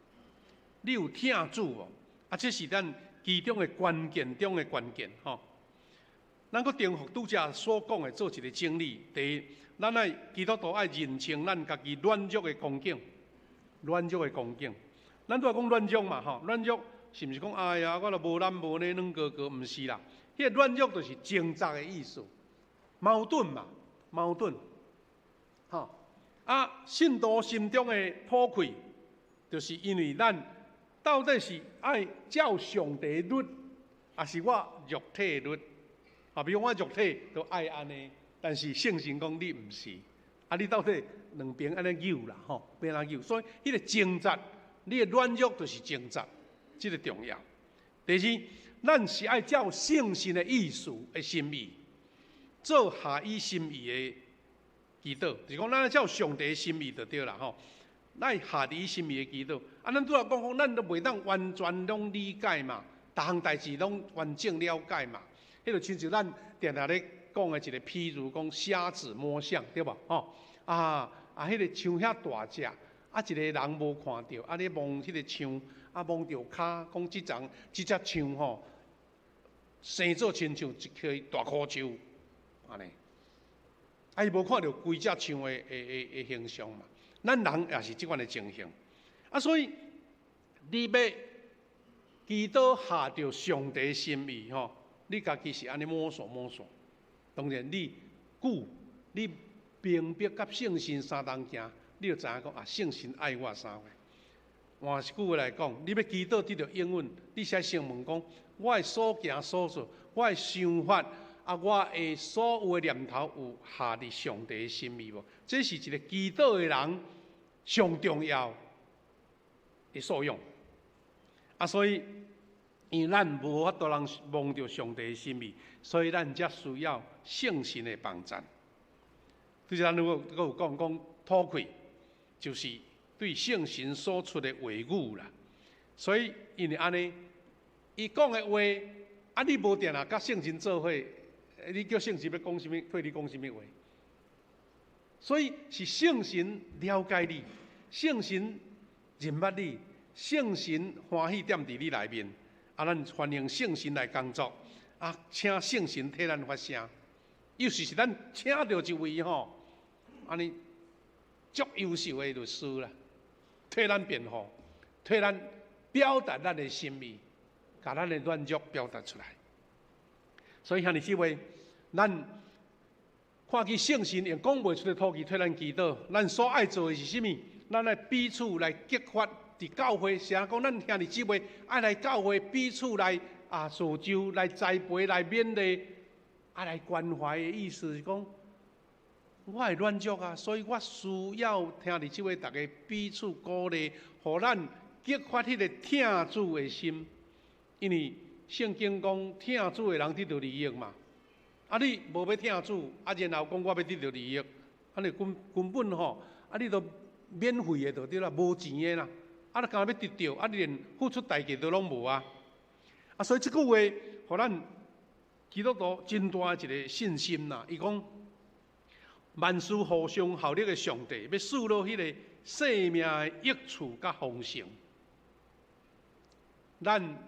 你有疼主無？啊，這是咱其中的關鍵中的關鍵，吼。咱閣重複拄才所講的做一个整理。第一，咱愛基督徒愛認清咱家己軟弱的光景，軟弱的光景。咱拄仔講軟弱嘛，吼，軟弱是毋是講哎呀，我都無懶無懶軟哥哥，毋是啦。彼个軟弱就是掙扎的意思，矛盾嘛，矛盾。吼，啊，信徒心中的討氣，就是因為咱到底是愛照上帝律，抑是我肉體律？啊，比如我肉體都愛按呢，但是聖神講你毋是，啊，你到底兩邊按呢扭啦，吼，欲按怎扭？所以彼个掙扎，你的軟弱就是掙扎，這个重要。第二，咱是愛照聖神的意思的心意，做合伊心意的祈禱，就是講咱愛照上帝的心意就對啦，吼。咱合伊心意的祈禱，啊，咱拄仔講講，咱都袂當完全攏理解嘛，逐項代誌攏完整了解嘛。彼就親像咱定定咧講的一個譬如講瞎子摸象，對無？吼啊啊，彼个象遐大隻。啊，一个人無看著，啊，你摸彼個象，啊，摸著跤，講這叢這隻象吼，生做親像一棵大箍樹，按呢。啊，伊無看著規隻象的形象嘛。咱人也是這款的情形。啊，所以你欲祈禱合著上帝心意吼，你家己是按呢摸索摸索。當然你久，你明白佮聖神相同行，你就知影講啊，聖神愛我啥貨。換一句話來講，你欲祈禱得著應允，你先先問講，我的所行所做，我的想法啊，我的所有的念頭有合佇上帝的心意無？這是一個祈禱的人上重要的素養。啊，所以因為咱無法度通摸著上帝的心意，所以咱才需要聖神的幫贊。就是咱如果閣有講講吐氣，就是對聖神所出的話語啦。所以因為按呢，伊講的話，啊，你無定定佮聖神做伙，你叫聖神欲講啥物，替你講啥物話？所以是聖神了解你，聖神認捌你，聖神歡喜踮佇你內面，啊，咱歡迎聖神來工作，啊，請聖神替咱發聲。尤其是咱請著一位吼，按呢足優秀的律師啦，替咱辯護，替咱表達咱的心意，共咱的軟弱表達出來。所以兄弟姊妹，咱看見聖神用講袂出的吐氣替咱祈禱，咱所愛做的是啥物？咱愛彼此來激發佇教會，是按講咱兄弟姊妹愛來教會彼此來啊造就、來栽培、來勉勵、啊來關懷的意思是講，我會軟弱啊，所以我需要兄弟姊妹逐家彼此鼓勵，予咱激發彼個疼主的心，因為聖經講疼主的人得著利益嘛。啊，你無欲疼主，啊，然後講我欲得著利益，啊，你根根本吼，啊，你都免費的就對啦，無錢的啦，啊，你敢若欲得著，啊，你連付出代價都攏無啊。啊，所以這句話，予咱基督徒真大一個信心啦。伊講萬事互相效力的上帝，欲賜予彼個生命的益處佮豐盛。咱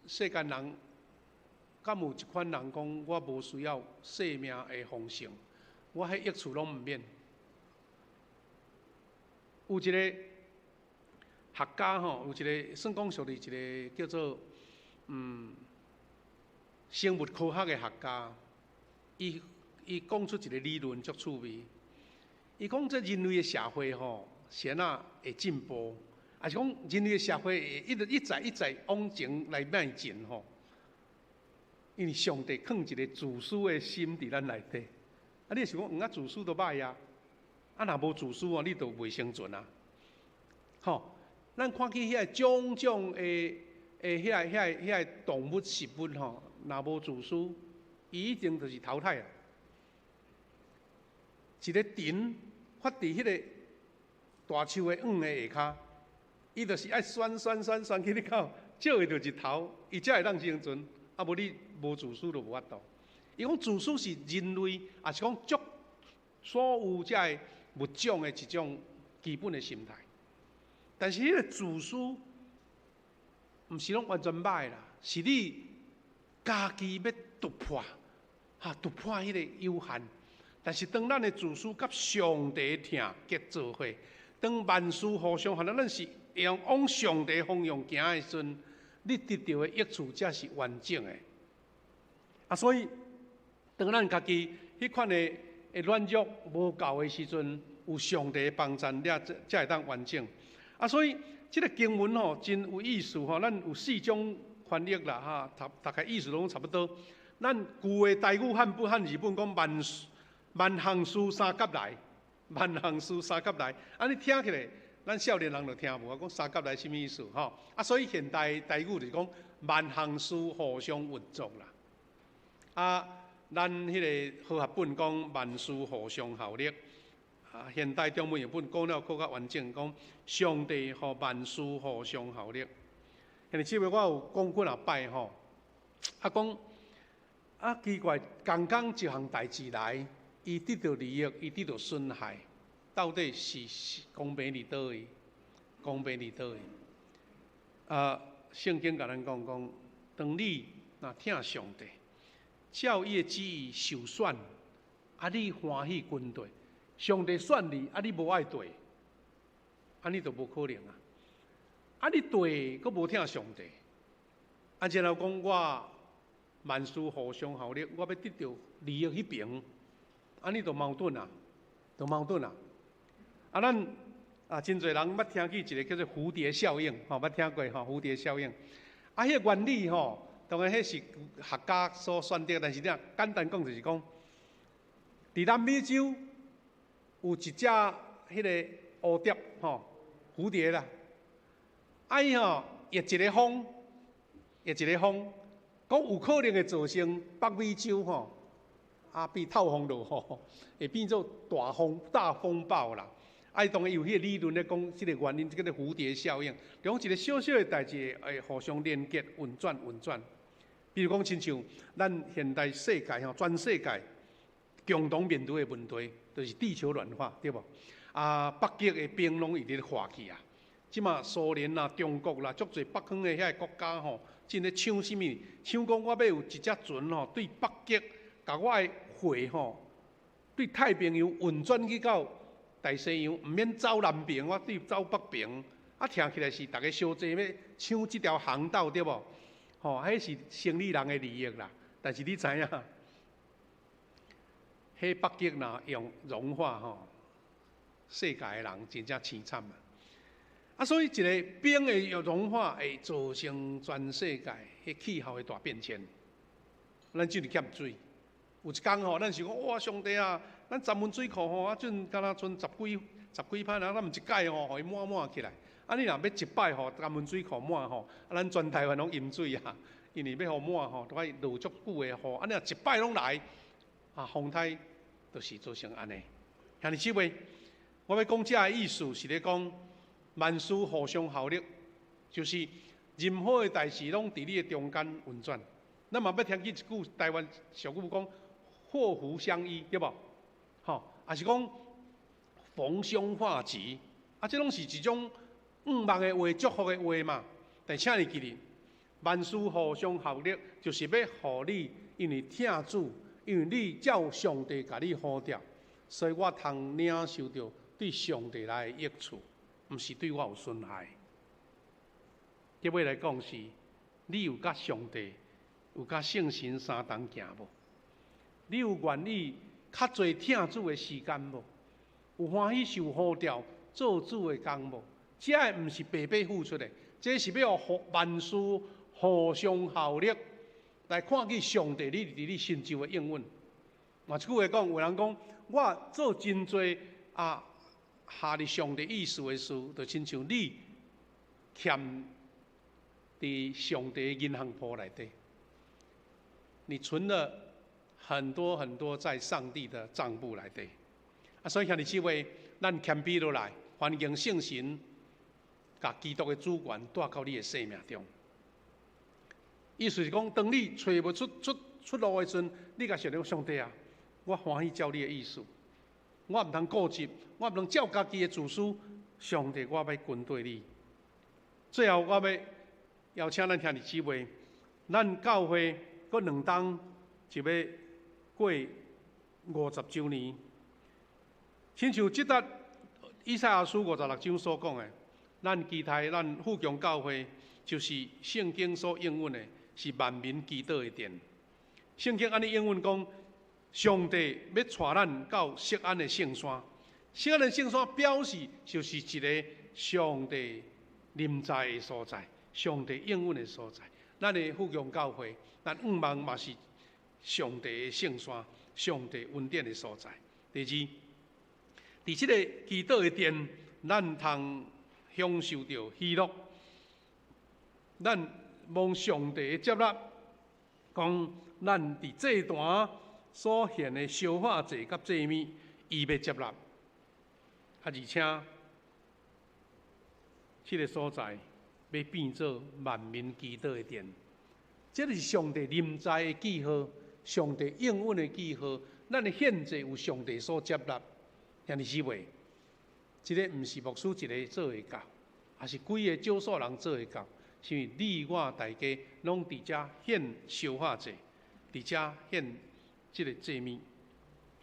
世間人，敢有一款人講，我無需要生命的豐盛，我彼益處攏毋免。有一個學家吼，有一個算講屬於一個叫做生物科學的學家，伊伊講出一個理論足趣味。伊講這人類的社會吼，是按怎會進步？抑是講人類的社會會一直一再一再往前來邁進吼？因為上帝囥一個自私的心佇咱內底。啊，你想講，啊自私就歹啊！啊，若無自私哦，你就袂生存啊！吼，咱看見遐種種的的遐遐遐動物、植物吼，若無自私，伊一定就是淘汰啊！一个藤發佇彼個大樹的爨的下跤，伊就是愛旋旋旋旋去咧到，借會著日頭，伊才會當生存。啊，無你無自私就無法度。伊講自私是人類，抑是講足所有這个物種的一種基本的心態。但是彼個自私，毋是攏完全歹啦，是你家己欲突破，哈，突破彼個有限。但是當咱的自私佮上帝疼結做伙，當萬事互相效力，咱是用往上帝方向行的時陣，你得著的益處才是完整的。啊，所以當咱家己彼款的軟弱無夠的時陣，有上帝的幫贊，你才會當完整。啊，所以這个經文吼真有意思吼，咱有四種翻譯啦哈，大概意思攏差不多。咱舊的台語漢本漢字本講萬萬項事相佮來，萬項事相佮來，啊，你聽起來，咱少年人就聽無啊，講相佮來啥物意思吼？啊，所以現代台語就是講萬項事互相運作啦。啊，咱彼个和合本講萬事互相效力。啊，現代中文譯本講了閣較完整，講上帝予萬事互相效力。兄弟姊妹，我有講幾若擺吼，啊講啊奇怪，仝仝一項代誌來，伊得著利益，伊得著損害。到底是公平佇佗位？公平佇佗位？啊，聖經共咱講講，當你若疼上帝，照伊的旨意受選，啊，你歡喜跟綴，上帝選你，啊，你無愛綴，按呢就無可能啊！啊，你綴，閣無疼上帝，啊，然後講我萬事互相效力，我欲得著利益彼爿，按呢就矛盾啊，就矛盾啊！啊，咱啊，真濟人捌聽起一個叫做蝴蝶效應，吼，捌聽過吼？蝴蝶效應。啊，彼個原理吼，當然彼是學家所選擇，但是你簡單講就是講，佇南美洲有一隻彼个蝴蝶吼，蝴蝶啦，啊伊吼逆一个風，逆一个風，講有可能會造成北美洲吼，啊變透風落雨，會變做大風大風暴啦。啊，伊當然有彼个理論咧講，這个原因，這个蝴蝶效應，就講一个小小的代誌會互相連結、運轉、運轉。比如講，親像咱現代世界吼，全世界共同面對的問題，就是地球暖化，對無？啊，北極的冰攏一直化去啊。這馬蘇聯啦、中國啦，足濟北方的遐个國家吼，正咧搶啥物？搶講我欲有一隻船吼，對北極，共我的貨吼，對太平洋運轉去到大西洋，毋免走南爿，我對走北爿。啊，聽起來是逐家相爭欲搶這條航道，對無？吼，彼是生意人的利益啦。但是你知影，彼北極若用融化吼，世界的人真正凄慘啊！啊，所以一个冰的融化會造成全世界彼氣候的大變遷。咱就是欠水。有一工吼，咱想講哇，上帝啊，咱石門水庫吼，啊，陣敢若賰十幾擺，啊，咱毋一擺吼，予伊滿滿起來。啊，你若欲一擺予石門水庫滿吼，啊，咱全台灣攏淹水啊！因為欲予滿吼，都愛落足久的雨。啊，你若一擺攏來，啊，風颱就是造成按呢。兄弟姊妹，我欲講這个意思是咧講，萬事互相效力，就是任何的代誌攏佇你的中間運轉。咱嘛欲聽見一句台灣俗語講，禍福相依，對無？吼，抑是講逢凶化吉，啊，這攏是一種向望的話、祝福的話嘛。但請你記得，萬事互相效力，就是欲予你，因為疼主，因為你照上帝共你呼召，所以我通領受著對上帝來的益處，毋是對我有損害。結尾來講是，你有佮上帝，有佮聖神相同行無？你有願意較濟疼主的時間無？有歡喜受呼召做主的工無？這个毋是白白付出的，這是欲予萬事互相效力，來看見上帝你佇你身上的應允。換一句話講，有人講我做真濟啊，合佇上帝意思的事，就親像你欠佇上帝銀行簿內底，你存了很多很多在上帝的帳簿內底。啊，所以兄弟姊妹，咱謙卑落來，歡迎聖神，共基督的主權帶到你的生命中。意思是講，當你揣無出路的時陣，你共上帝講：上帝啊，我歡喜照你的意思，我毋通固執，我毋通照家己的自私。上帝，我欲跟綴你。最後，我欲邀請咱兄弟姊妹，咱教會閣兩冬就欲過50週年。親像這節以賽亞書56章所講的，咱期待咱富強教會就是聖經所應允的，是萬民祈禱的殿。聖經按呢應允講，上帝欲帶咱到錫安的聖山。錫安的聖山表示就是一个上帝臨在的所在，上帝應允的所在。咱的富強教會，咱向望嘛是上帝的聖山，上帝恩典的所在。第二，佇這个祈禱的殿，咱通享受著喜樂。咱蒙上帝的接納，講咱佇祭壇所獻的燒化祭佮祭物，伊欲接納。啊，而且，這个所在欲變做萬民祈禱的殿，這是上帝臨在的記號，上帝應允的記號。咱的獻祭有上帝所接納，兄弟姊妹，這个毋是牧師一个做會到，也是幾个少數人做會到，是因為你我大家攏佇遮獻燒化祭，佇遮獻這个祭物，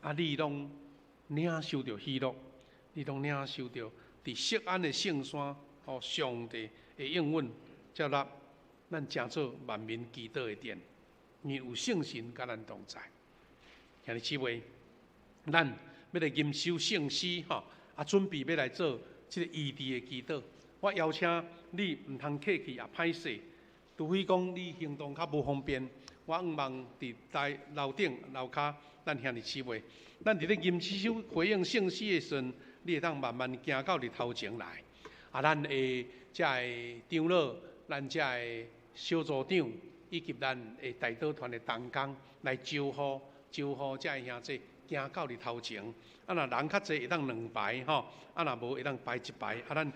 啊，你攏領受著喜樂，你攏領受著佇錫安的聖山，哦，上帝的應允，接納咱成做萬民祈禱的殿，因為有聖神佮咱同在。兄弟姊妹，咱欲來吟首聖詩吼，啊，準備欲來做這个醫治的祈禱。我邀請你毋通客氣也歹勢，除非講你行動較無方便。我向望佇台樓頂樓跤，咱兄弟姊妹，咱佇咧吟這首回應聖詩的時陣，你會當慢慢行到佇頭前來。啊，咱的遮个長老，咱遮个小組長，以及咱的代禱團的同工來招呼招呼遮个兄弟行到佇頭前。啊，若人較濟會當兩排吼，啊，若無會當排一排。啊，咱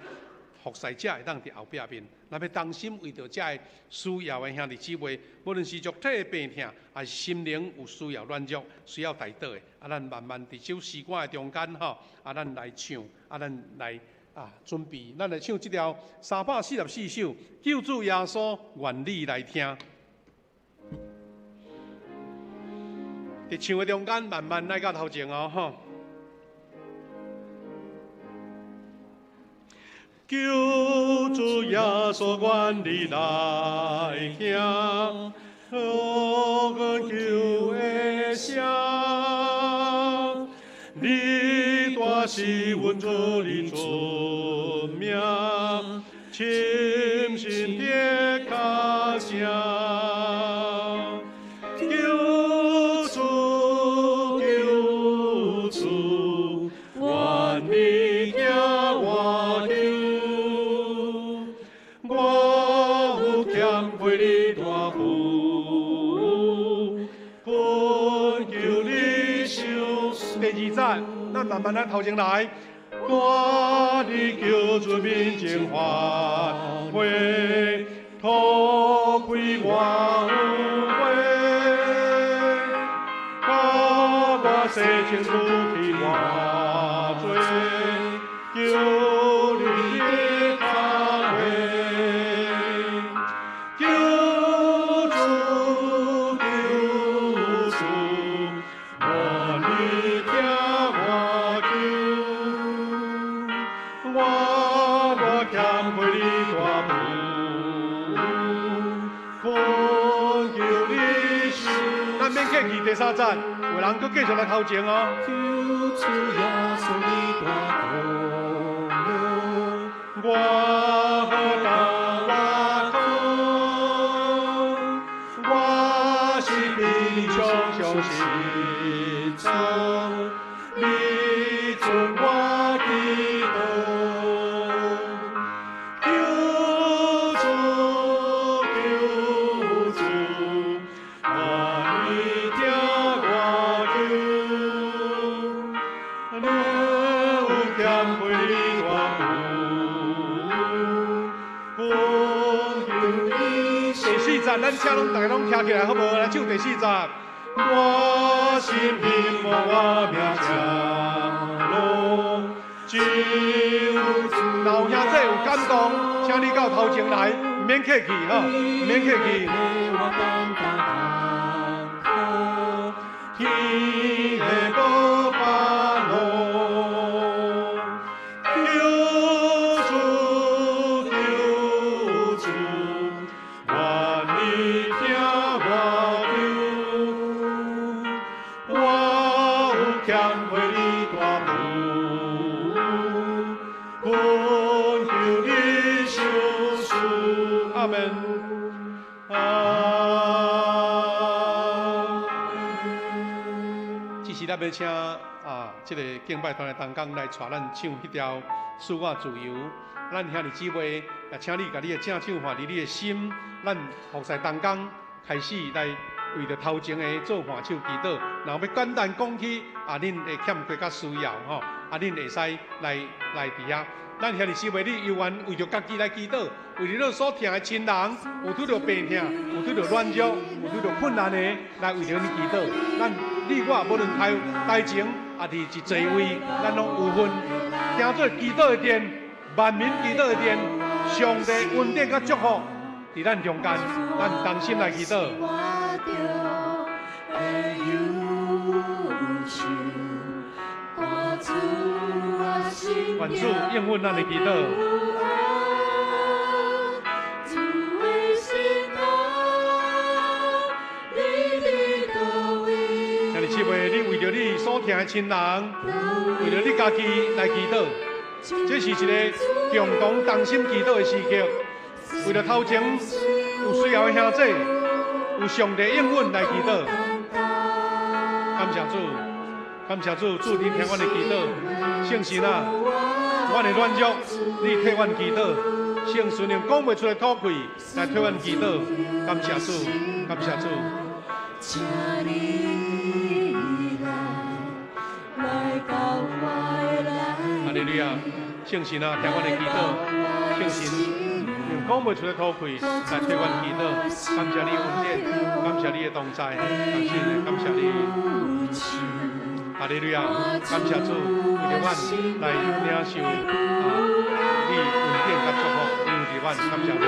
服侍者會當佇後壁面，若欲同心為著遮个需要的兄弟姊妹，無論是肉體的病痛，抑是心靈有需要軟弱、需要代禱的，啊，咱慢慢佇這首詩歌的中間吼，啊，咱來唱，啊，咱來啊準備，咱來唱這條344首，救主耶穌願你來聽。佇唱的中間，慢慢來到頭前哦，吼。救主耶穌，願你來聽，懇求的聲。你大是阮主你出名，深信的脚声。救主，救主，願你聽我求。我有欠虧你大福，懇求你賞賜。第二節，咱慢慢來頭前來。我佇救主面前發揮，脫開我有悔，把我洗清除去我罪，求你的教誨。救主，救主，願你聽我求，我偌欠虧你大福，懇求你賞。咱免客氣，第三節，有人閣繼續來頭前哦。救主耶穌，你大功能，我何等我苦，我是比你常常失丧，你准我祈禱。救主，救主，願你聽我求，你有欠虧你大福，懇求你。第四節，咱請攏逐家攏徛起來好無？來唱第四節。我心貧無我命正路，只有若有兄弟有感動，請你到頭前來，毋免客氣吼，毋免客氣。天的無法路，救主，救主，願你聽我求，我有欠虧你大福，懇求你賞賜。阿門。阿這時咱欲請啊，這个敬拜團的同工來帶咱唱彼條《賜我自由》。咱兄弟姊妹，也請你共你的正手放佇你的心，咱服侍同工開始來為著頭前的做換手祈禱。若欲簡單講起啊，恁的欠缺佮需要吼，啊，恁會使來來佇遐。咱兄弟姊妹，你猶原為著家己來祈禱，為著你所疼的親人有拄著病痛，有拄著軟弱，有拄著困難的，來為著恁祈禱。咱你我無論台台前，抑是佇座位，咱攏有份，成做祈禱的殿，萬民祈禱的殿，上帝恩典佮祝福佇咱中間，咱同心來祈禱。願主應允咱的祈禱。兄弟姊妹，你為著你所疼的親人，為著你家己來祈禱，這是一個共同同心祈禱的時刻。為著頭前有需要的兄弟，有上帝應允來祈禱。感謝主，感謝主，主您聽阮的祈禱。聖神啊，阮的軟弱，你替阮祈禱。聖神用講袂出的吐氣來替阮祈禱。感謝主，感謝主。哈利路亞，聖神啊，聽阮的祈禱。聖神用講袂出的吐氣來替阮祈禱。感謝你恩典，感謝你的同在，感謝你，感謝你。哈利路亞，感謝主，為著阮來領受啊，你恩典佮祝福，領受阮，感謝你。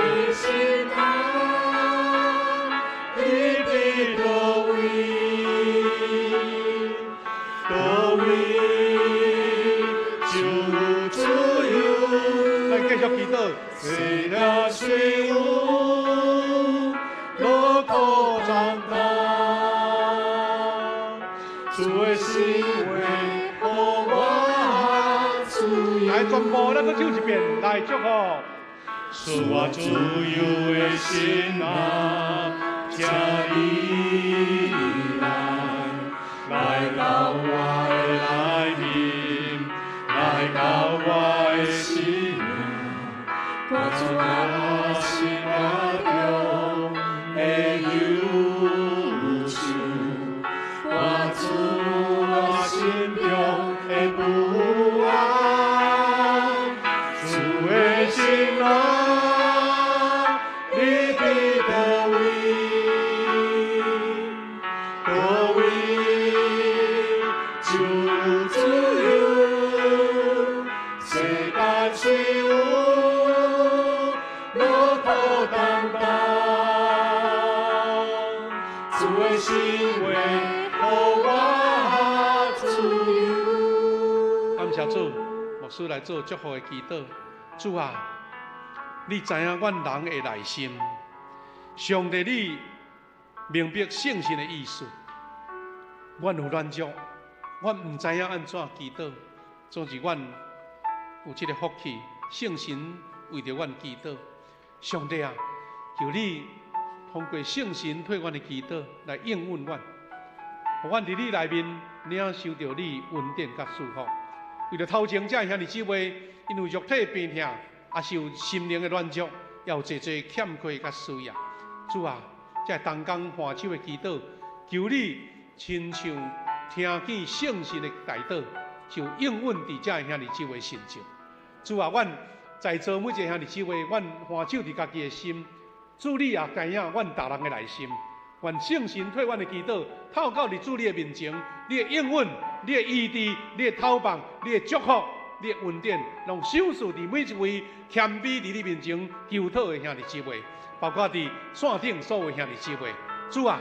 咱繼續祈禱。來，全部咱閣唱一遍，來祝福。賜我自由的心啊，請你來，來到我的內面，來到我的心內，趕出我心中的憂愁，趕出我心中的不安。主的心啊，你佇佗位？佗位就有自由，世間雖有勞苦擔當，主的心話予我自由。感謝主，牧師來做祝福的祈禱。主啊，你知影阮人的內心，上帝你明白聖神的意思。阮有軟弱，阮毋知影按怎祈禱，總是阮有這个福氣，聖神為著阮祈禱。上帝啊，求你通過聖神替阮的祈禱來應允阮，予阮佇你內面領受著你恩典佮祝福。為著頭前這兄弟姊妹，𪜶有肉體病痛，也是有心靈的軟弱，也有濟濟欠缺佮需要。主啊，這同工挽手的祈禱，求你親像聽見聖神的代禱，就應允佇這兄弟姊妹身上。主啊，阮在座每一个兄弟姊妹，阮挽手佇家己的心，主你也知影阮逐人的內心。願聖神替阮的祈禱，透到佇主你的面前，你的應允、你的醫治、你的透放、你的祝福、你的恩典，攏賞賜佇每一位謙卑佇你面前求討的兄弟姊妹，包括佇線頂所有兄弟姊妹。主啊，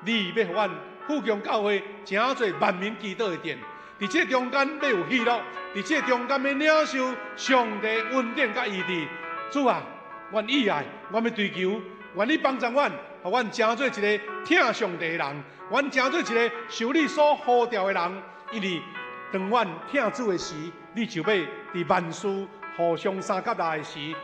你欲予阮富強教會成做萬民祈禱的殿，佇這個中間欲有喜樂，佇這個中間欲領受上帝恩典佮醫治。主啊，阮意愛，阮欲追求，願你幫助阮，予阮成做一个疼上帝的人，阮成做一个受你所呼召的人。因為當阮疼主的時，你就欲佇萬事互相相佮來的時，予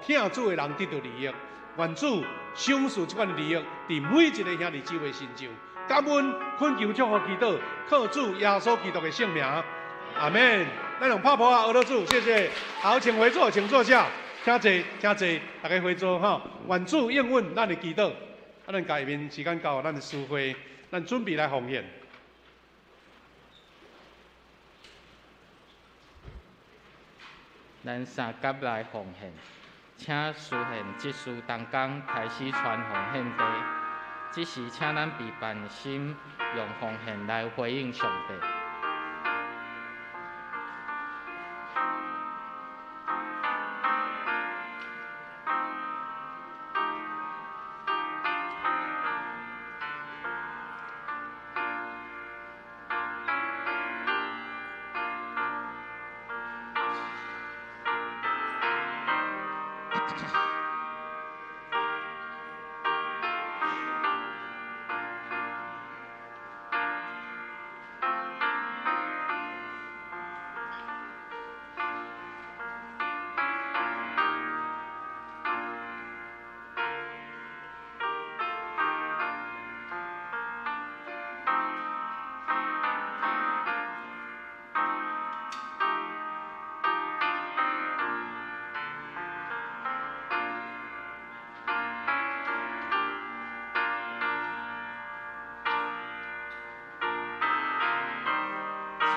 疼主的人得著利益。願主賞賜這款利益，佇每一个兄弟姊妹身上。感恩懇求祝福祈禱，靠主耶穌基督的聖名，阿們。咱用拍噗仔，阿樂主，謝謝。好，請回座，請坐下，請坐，請坐，大家回座哈。願主應允咱的祈禱。啊，咱下面時間到，咱的司會，咱準備來奉獻。咱三甲來奉獻，請司獻執事同工開始傳奉獻袋。這時，請咱備辦心，用奉獻來回應上帝。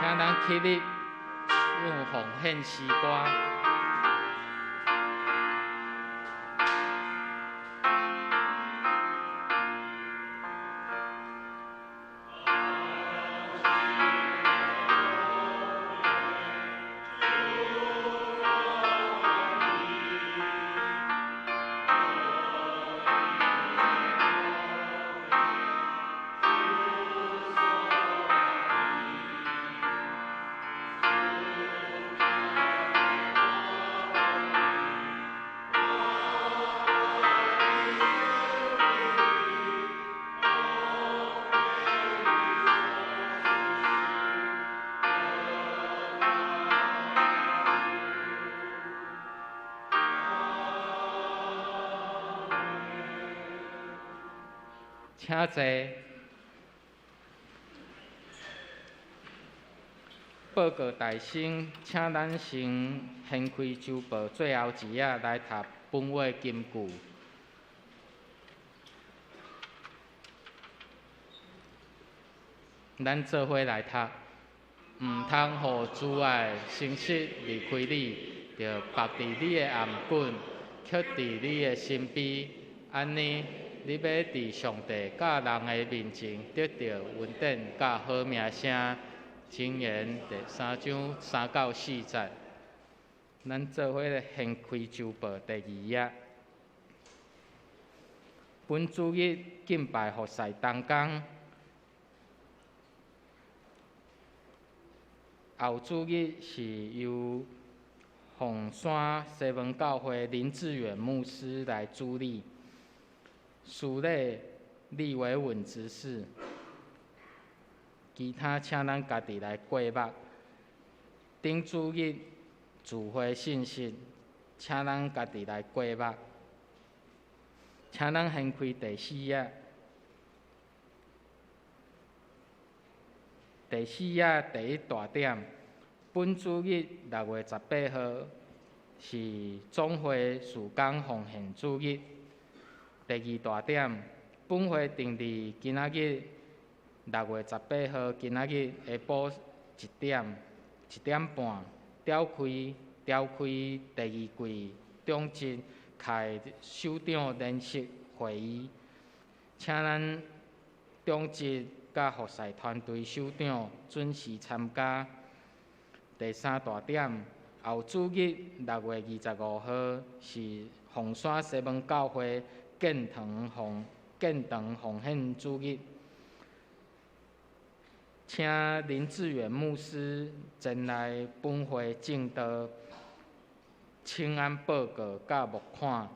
請咱起立唱奉獻詩歌。請坐。報告大聲，請咱先掀開週報最後一頁來讀本話金句。咱做伙來讀，毋通予慈愛誠實離開你，著縛佇你的頷頸，刻佇你的心扉，按呢，你欲佇上帝佮人的面前得著恩典佮好名聲。箴言第三章三到四節，咱做伙來掀開週報第二頁。本主日敬拜服侍同工，後主日是由鳳山西門教會林志遠牧師來主禮，司禮李維穩執事。其他請咱家己來過目。頂主日聚會信息，請咱家己來過目。請咱掀開第四頁。第四頁第一大點，本主日6月18號是總會事工奉獻主日。第二大點，本會定佇今仔日6月18號今仔日下晡1點1點半，召開第二季長執開首長聯席會議，請咱長執佮服侍團隊首長準時參加。第三大點，後主日6月25號是鳳山西門教會建堂奉獻主日。請林志遠牧師前來本會證道、請安報告佮募款，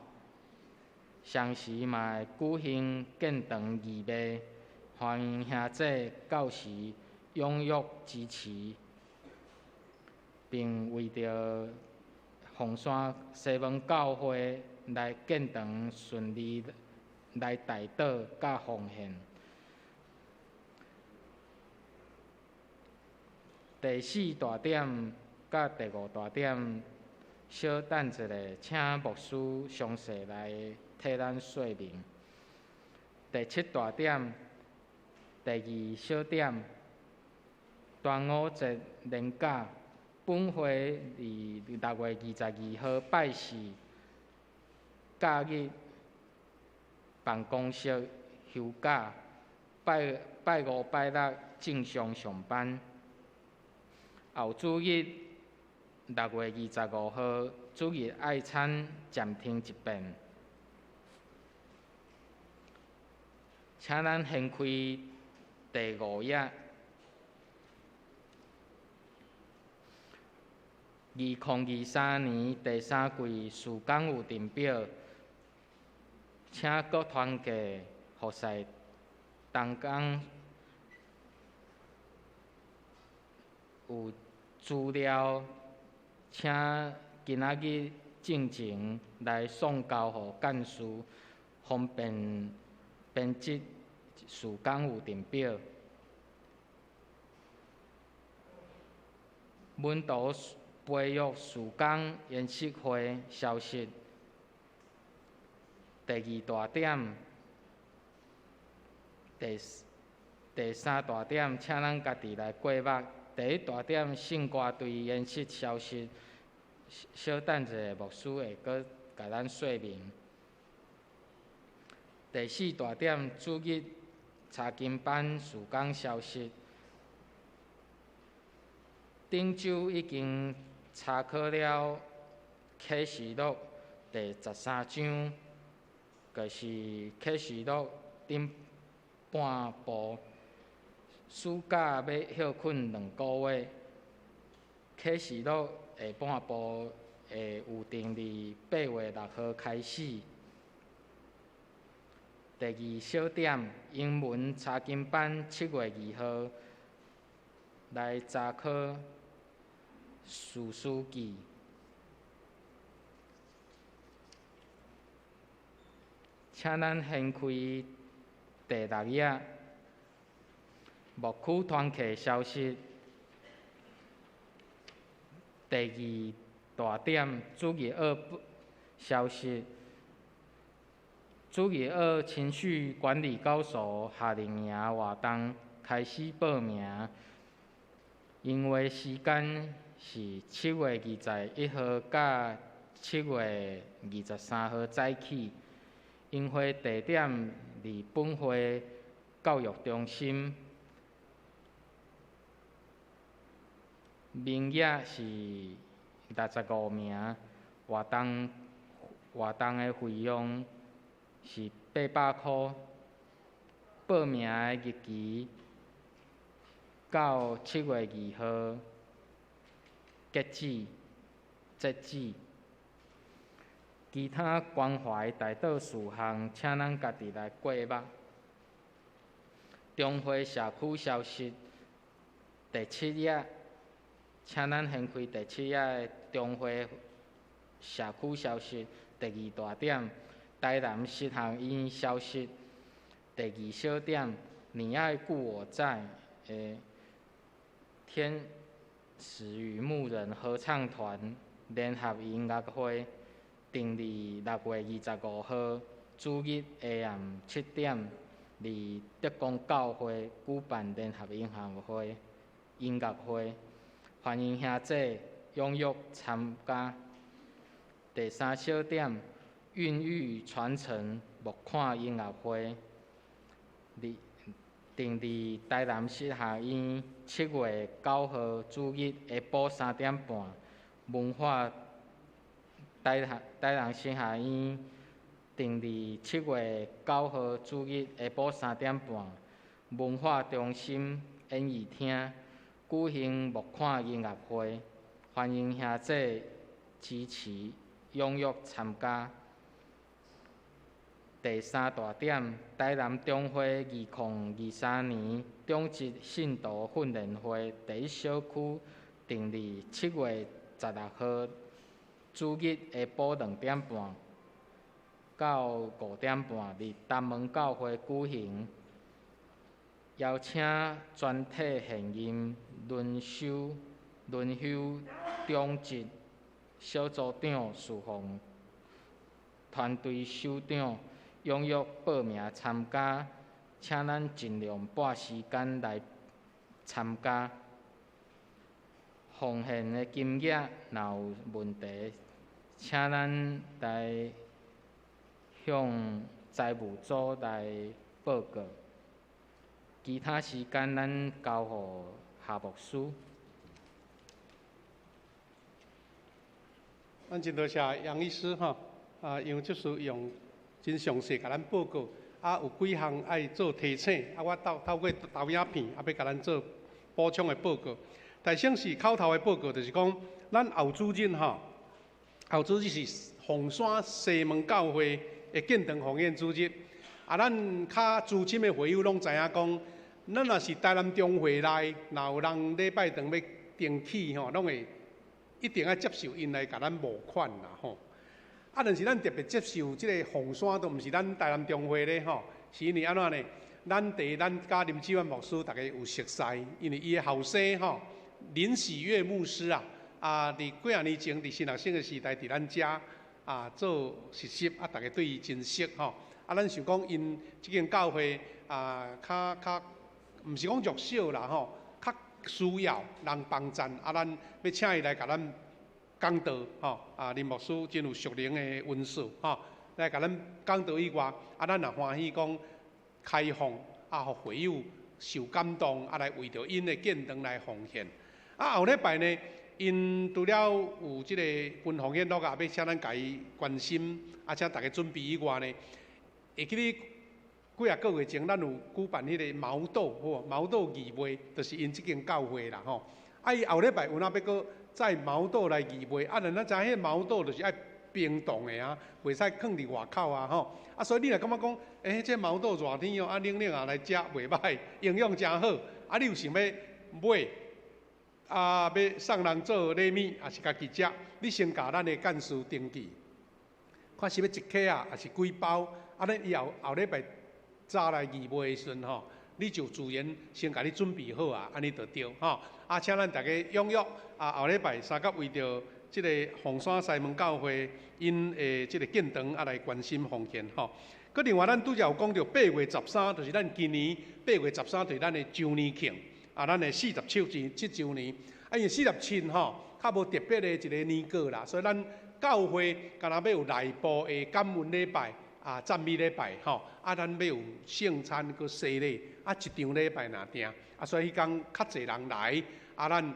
同時嘛會舉行建堂義賣，歡迎兄弟到時踴躍支持，並為著鳳山西門教會來建堂順利來代禱佮奉獻。第四大點佮第五大點，小等一下，請牧師詳細來替咱說明。第七大點，第二小點，端午節連假，本會佇6月22號拜四假日辦公室休假，拜拜五、拜六正常上班。後主日6月25號主日愛餐暫停一遍。請咱掀開第五頁。2023年第三季事工有定表，請各團契服侍同工有資料，請今仔日進前來送交予幹事，方便編輯事工有定表。門徒培育事工研習會消息，第二大點，第三大點，請咱家己來過目。第一大點，聖歌隊研習消息，小等一下，牧師會閣共咱說明。第四大點，主日查經班事工消息，頂週已經查考了啟示錄第十三章，就是啟示錄頂半部。暑假欲歇睏兩个月，啟示錄下半部會有定佇8月6號開始。第二小點，英文查經班7月2號來查考士師記。請咱掀開第六頁，牧區團契消息。第二大點，主日學消息。主日學情緒管理高手夏令營活動開始報名，因為時間是7月21號到7月23號早起，營會地點佇本會教育中心，名額是65名，活動的費用是800箍，報名的日期到7月2號截止，截止。其他關懷代禱事項，請咱家己來過目。中會社區消息第七頁，請咱掀開第七頁的中會社區消息第二大點，台南實行院消息第二小點，你愛故我在的天使與牧人合唱團聯合音樂會，定佇6月25號主日下暗7點，佇德光教會舉辦聯合音樂會，歡迎兄弟踴躍參加。第三小點，孕育傳承募款音樂會，定佇台南實學院7月9號主日下晡3點半，文化台南實學院定佇7月9號主日下晡3點半，文化中心演藝廳舉行募款音樂會，歡迎兄弟支持，踴躍參加。第三大點，台南中會2023年長職信徒訓練會第一小區定佇7月16號主日下晡2點半到5點半，佇東門教會舉行。邀請全體現任輪修長職小組長、事奉團隊首長踴躍報名參加，請咱盡量撥時間來參加。奉獻的金額若有問題，請咱來向財務組來報告。其他時間咱交予夏牧師。咱真多謝楊醫師吼，啊楊執事用真詳細共咱報告，啊有幾項愛做提醒，啊我透過投影片啊欲共咱做補充的報告。但先是口頭的報告，就是講咱後主日吼，後主日是鳳山西門教會的建堂奉獻主日。啊，咱較資深的會友攏知影講，咱若是台南中會內，若有人禮拜堂欲登記吼，攏會一定愛接受𪜶來共咱募款啦吼。啊，但是咱特別接受這个鳳山，都毋是咱台南中會咧吼，是因為按怎呢？咱第咱佮林志遠牧師逐家有熟似，因為伊的後生吼林喜悅牧師啊，啊，佇幾仔年前佇新學生的時代，佇咱遮啊做實習，啊，逐家對伊真熟吼。啊，咱想講𪜶這間教會啊，較較毋是講弱小啦吼，較需要人幫贊，啊，咱欲請伊來共咱講道吼。啊，林牧師真有屬靈的恩賜吼，來共咱講道以外，啊，咱也歡喜講開放啊，予會友受感動，啊，來為著𪜶的建堂來奉獻。啊，後禮拜呢，𪜶除了有這个分奉獻錄啊，欲請咱共伊關心，啊，請逐家準備以外呢，會記得幾仔個月前，咱有舉辦彼个毛豆吼，毛豆義賣，就是𪜶這間教會啦吼。啊，伊後禮拜有哪欲閣載毛豆來義賣，啊，咱知影彼个毛豆就是愛冰凍的啊，袂使囥佇外口啊吼。啊，所以你若感覺講，欸，這毛豆熱天哦，啊冷冷啊來食袂䆀，營養誠好。啊，你有想欲買，啊，欲送人做禮物，抑是家己食，你先共咱的幹事登記，看是欲一克啊，抑是幾包。啊，咱以後後禮拜早來義賣的時陣吼，你就自然先共你準備好啊，按呢就對吼。啊，請咱逐家踴躍啊，後禮拜三甲為著這个鳳山西門教會𪜶的這个建堂啊來關心奉獻吼。閣另外，咱拄才有講著8月13，就是咱今年八月十三，就是咱的周年慶啊，咱的47週年。啊，因為47吼，較無特別的一个年過啦，所以咱教會敢若欲有內部的感恩禮拜。啊，讚美禮拜吼，啊，咱欲有聖餐閣洗禮，啊，一場禮拜爾定，啊，所以彼工較濟人來，啊，咱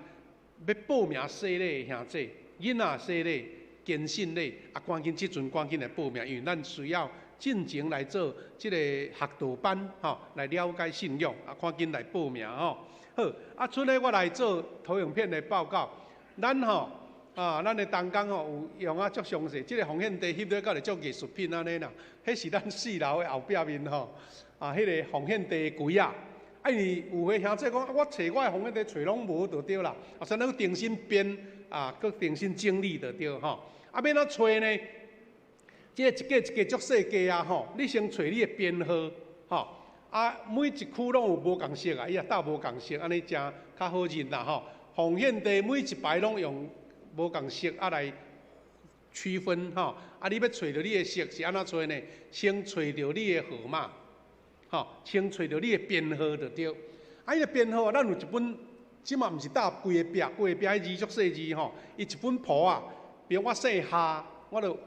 欲報名洗禮的兄弟，囡仔洗禮、堅信禮，啊，趕緊這陣趕緊來報名，因為咱需要進前來做這个學道班吼，來了解信仰，啊，趕緊來報名吼。好，啊，出咧我來做投影片的報告，咱吼。啊，咱的同工吼有用啊足詳細，這个奉獻袋翕咧敢若足藝術品按呢啦。彼是咱四樓的後壁面吼，啊，彼个奉獻袋的櫃仔。啊，因為有的兄弟講，我揣我的奉獻袋揣攏無就對啦。啊，所以咱重新編啊，閣重新整理就對吼。啊，欲按怎揣呢？這个一格一格足細格啊吼，你先揣你的編號吼。啊，每一區攏有無仝色啊，伊也搭無仝色，按呢誠較好認啦吼。奉獻袋每一排攏用無仝色啊來區分吼，啊你欲揣著你的色是按怎揣呢？先揣著你的號碼，吼，先揣著你的編號就對。啊，彼个編號咱有一本，這馬毋是搭規个壁，規个壁彼字足細字吼，伊一本簿仔，比如我姓夏，我就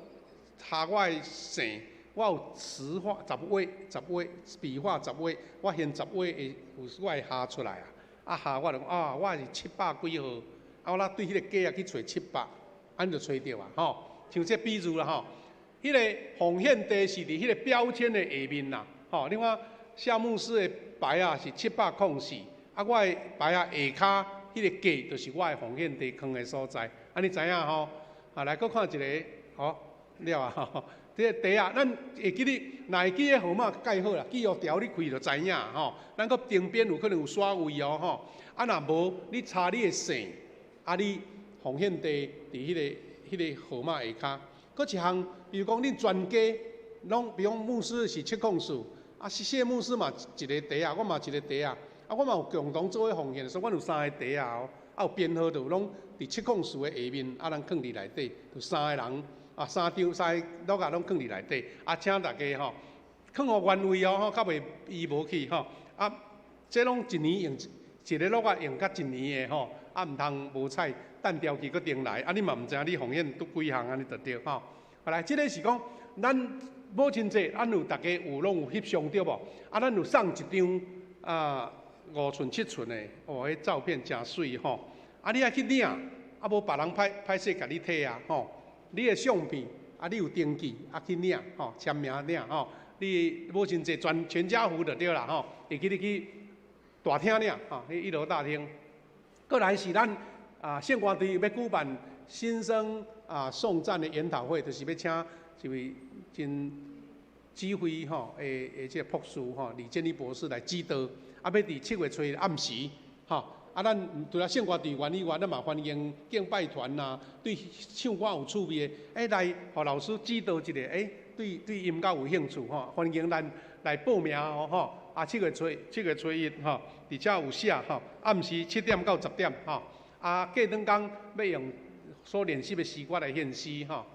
夏我的姓，我有詞畫十畫，十畫筆畫十畫，我先十畫會有我的夏出來啊，啊夏我就講啊，我是七百幾號。啊，我對彼个格仔去揣七百，按呢就揣著啊，吼。像這比喻啦，吼，彼个奉獻袋是佇彼个標籤的下面啦，吼。你看夏牧師的牌仔是704，啊，我的牌仔下跤彼个格就是我的奉獻袋囥的所在，按呢知影吼？啊，來閣看一个，好了啊，吼，這个袋仔，咱會記得，若會記彼號碼蓋好啦，記號條你開就知影吼。咱閣頂邊有可能有刷位哦，吼。啊，若無你查你的姓。啊！你奉獻袋佇彼个號碼下跤，閣一項，比如講恁全家攏，比如講牧師是704，啊，謝牧師嘛一个袋仔，我嘛一个袋仔，啊，我嘛有共同做伙奉獻，所以阮有三个袋仔哦，啊，有編號就攏佇704的下面，啊，咱囥佇內底，有三个人，啊，三張三个橐仔攏囥佇內底，啊，請大家吼，囥予原位哦，吼，較袂移無去吼，啊，這攏一年用一個橐仔用甲一年的吼。啊，毋通無彩等調期閣重來，啊，你嘛毋知影你奉獻拄幾項按呢就對吼。來，這个是講咱母親節，咱有逐家有攏有翕相對無？啊，咱有送一張啊5寸7寸的，哦，彼照片誠媠吼。啊，你愛去領，啊無別人歹歹勢共你提啊吼。你的相片啊，你有登記啊去領吼，簽名領吼。你母親節全全家福就對啦吼，會記你去大廳領吼，彼一樓大廳。閣來是咱啊聖歌隊欲舉辦新生啊頌讚的研討會，就是欲請一位真指揮吼的的這个博士吼李建立博士來指導，啊欲佇7月初一暗時吼。啊，咱除了聖歌隊員以外，咱嘛歡迎敬拜團啊，對唱歌有趣味的，欸來，予老師指導一下，欸，對對音樂有興趣吼，歡迎咱來報名哦吼。啊，7月初7月初一吼，佇遮有寫吼，暗時7點到10點吼。啊，過兩工欲用所練習的詩歌來獻詩吼。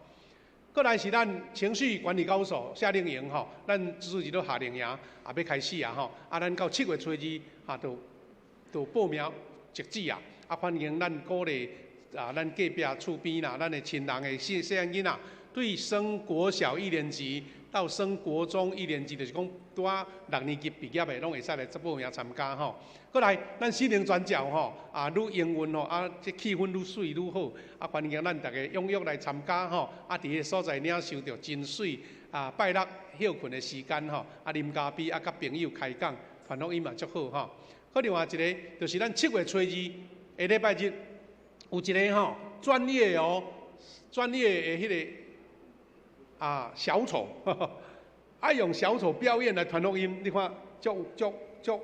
閣來是咱情緒管理高手夏令營吼，咱主日都夏令營也欲開始啊吼。啊，咱到7月初二啊，就就報名截止啊！啊，歡迎咱鼓勵啊，咱隔壁厝邊啦，咱的親人的細細漢囡仔，對升國小一年級到升國中一年級，就是講拄仔6年級畢業的，攏會使來報名參加吼。閣來，咱心靈轉角吼，啊，愈英文吼，啊，這氣氛愈媠愈好，啊，歡迎咱逐家踴躍來參加吼。啊，佇彼个所在領受著真媠啊，拜六歇睏的時間吼，啊，啉咖啡啊，佮朋友開講，傳福音嘛足好吼。閣另外一个，就是咱7月初二下禮拜日有一个吼專業哦，專業的彼个啊小丑，愛用小丑表演來傳福音，你看足足足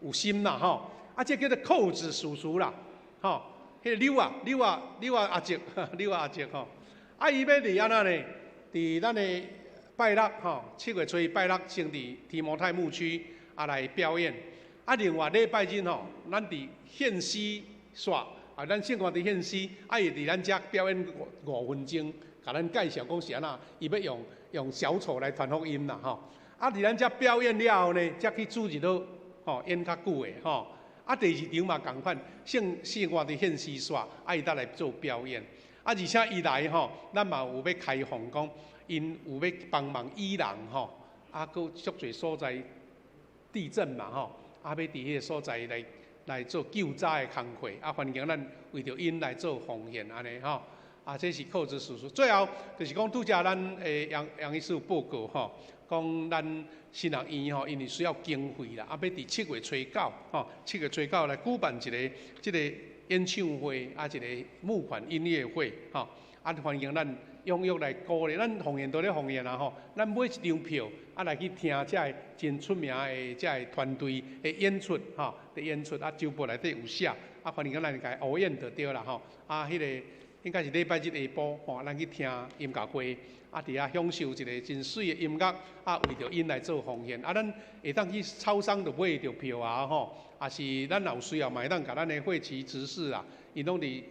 有心啦吼！啊，這叫做扣子叔叔啦，吼，彼个柳仔柳仔柳仔阿叔，柳仔阿叔吼，啊，伊欲佇按怎呢？佇咱的拜六吼，7月初一拜六先佇提摩太牧區啊來表演。啊，另外禮拜日吼，咱佇獻詩煞啊，咱聖歌佇獻詩，啊，伊佇咱遮表演五分鐘，共咱介紹講是按怎，伊欲用用小丑來傳福音啦吼。啊，佇咱遮表演了後呢，才去主日落吼演較久的吼。啊，第二場嘛仝款，聖聖歌佇獻詩煞，啊，伊才來做表演。啊，而且伊來吼，咱嘛有欲開放講，𪜶有欲幫忙伊朗吼，啊，閣足濟所在地震嘛吼。啊，欲佇彼个所在來來做救災的工課，啊，歡迎咱為著𪜶來做奉獻按呢吼。啊，這是扣子叔叔。最後就是講拄才咱的楊楊醫師有報告吼，講咱新人院吼，因為需要經費啦，啊，欲佇7月初九吼，7月初九來舉辦一个這個演唱會，啊，一个募款音樂會吼，啊，歡迎咱踴躍來鼓勵，咱奉獻都咧奉獻啦吼，咱買一張票啊來去聽這个真出名的這个團隊的演出吼，的演出啊，周報內底有寫，啊，歡迎咱共伊烏演就對啦吼，啊，彼个應該是禮拜日下晡吼，咱去聽音樂會，啊，佇遐享受一个真媠的音樂，啊，為著𪜶來做奉獻，啊，咱會當去超商就買著票啊吼，啊是咱若有需要嘛會當共咱的會期執事啊，𪜶攏佇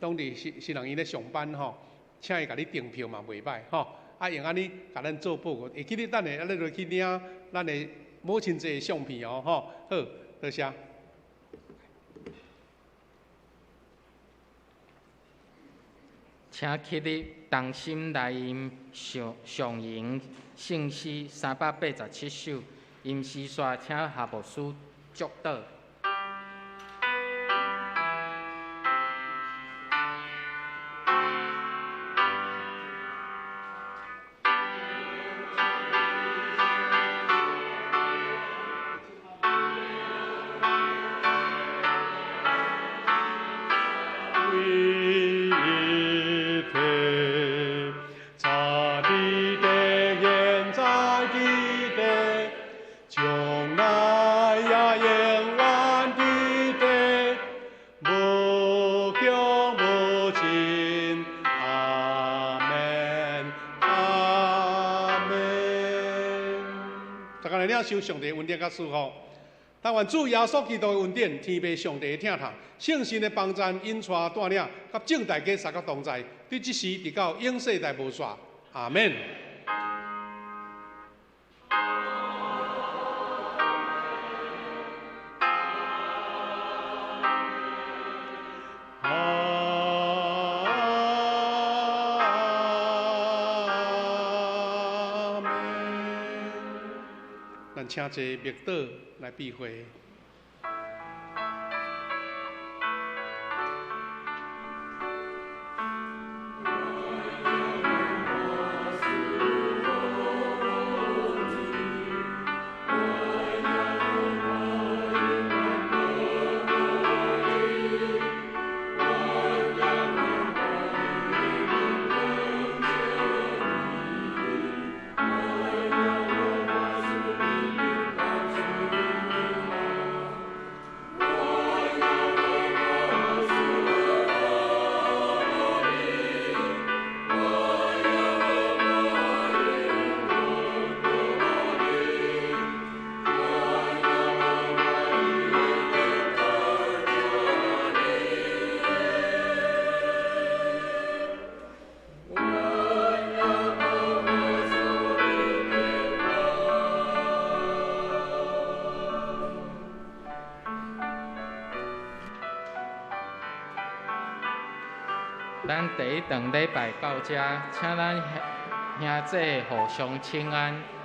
攏佇新新人院咧上班吼。請伊共你訂票嘛袂䆀吼，啊用按呢共咱做報告，會記得等下啊，你落去領咱的母親節的相片哦吼，好，多謝。請起立，同心來吟上上吟聖詩387首，吟詩煞請夏牧師祝禱。受上帝恩典佮祝福，但願主耶穌基督的恩典、天父上帝的疼痛、聖神的幫贊、引帶帶領，佮眾大家三個同在，對這時直到永世代無煞。阿們。咱請坐默禱來閉會。咱第一堂禮拜到這，請咱兄弟互相請安。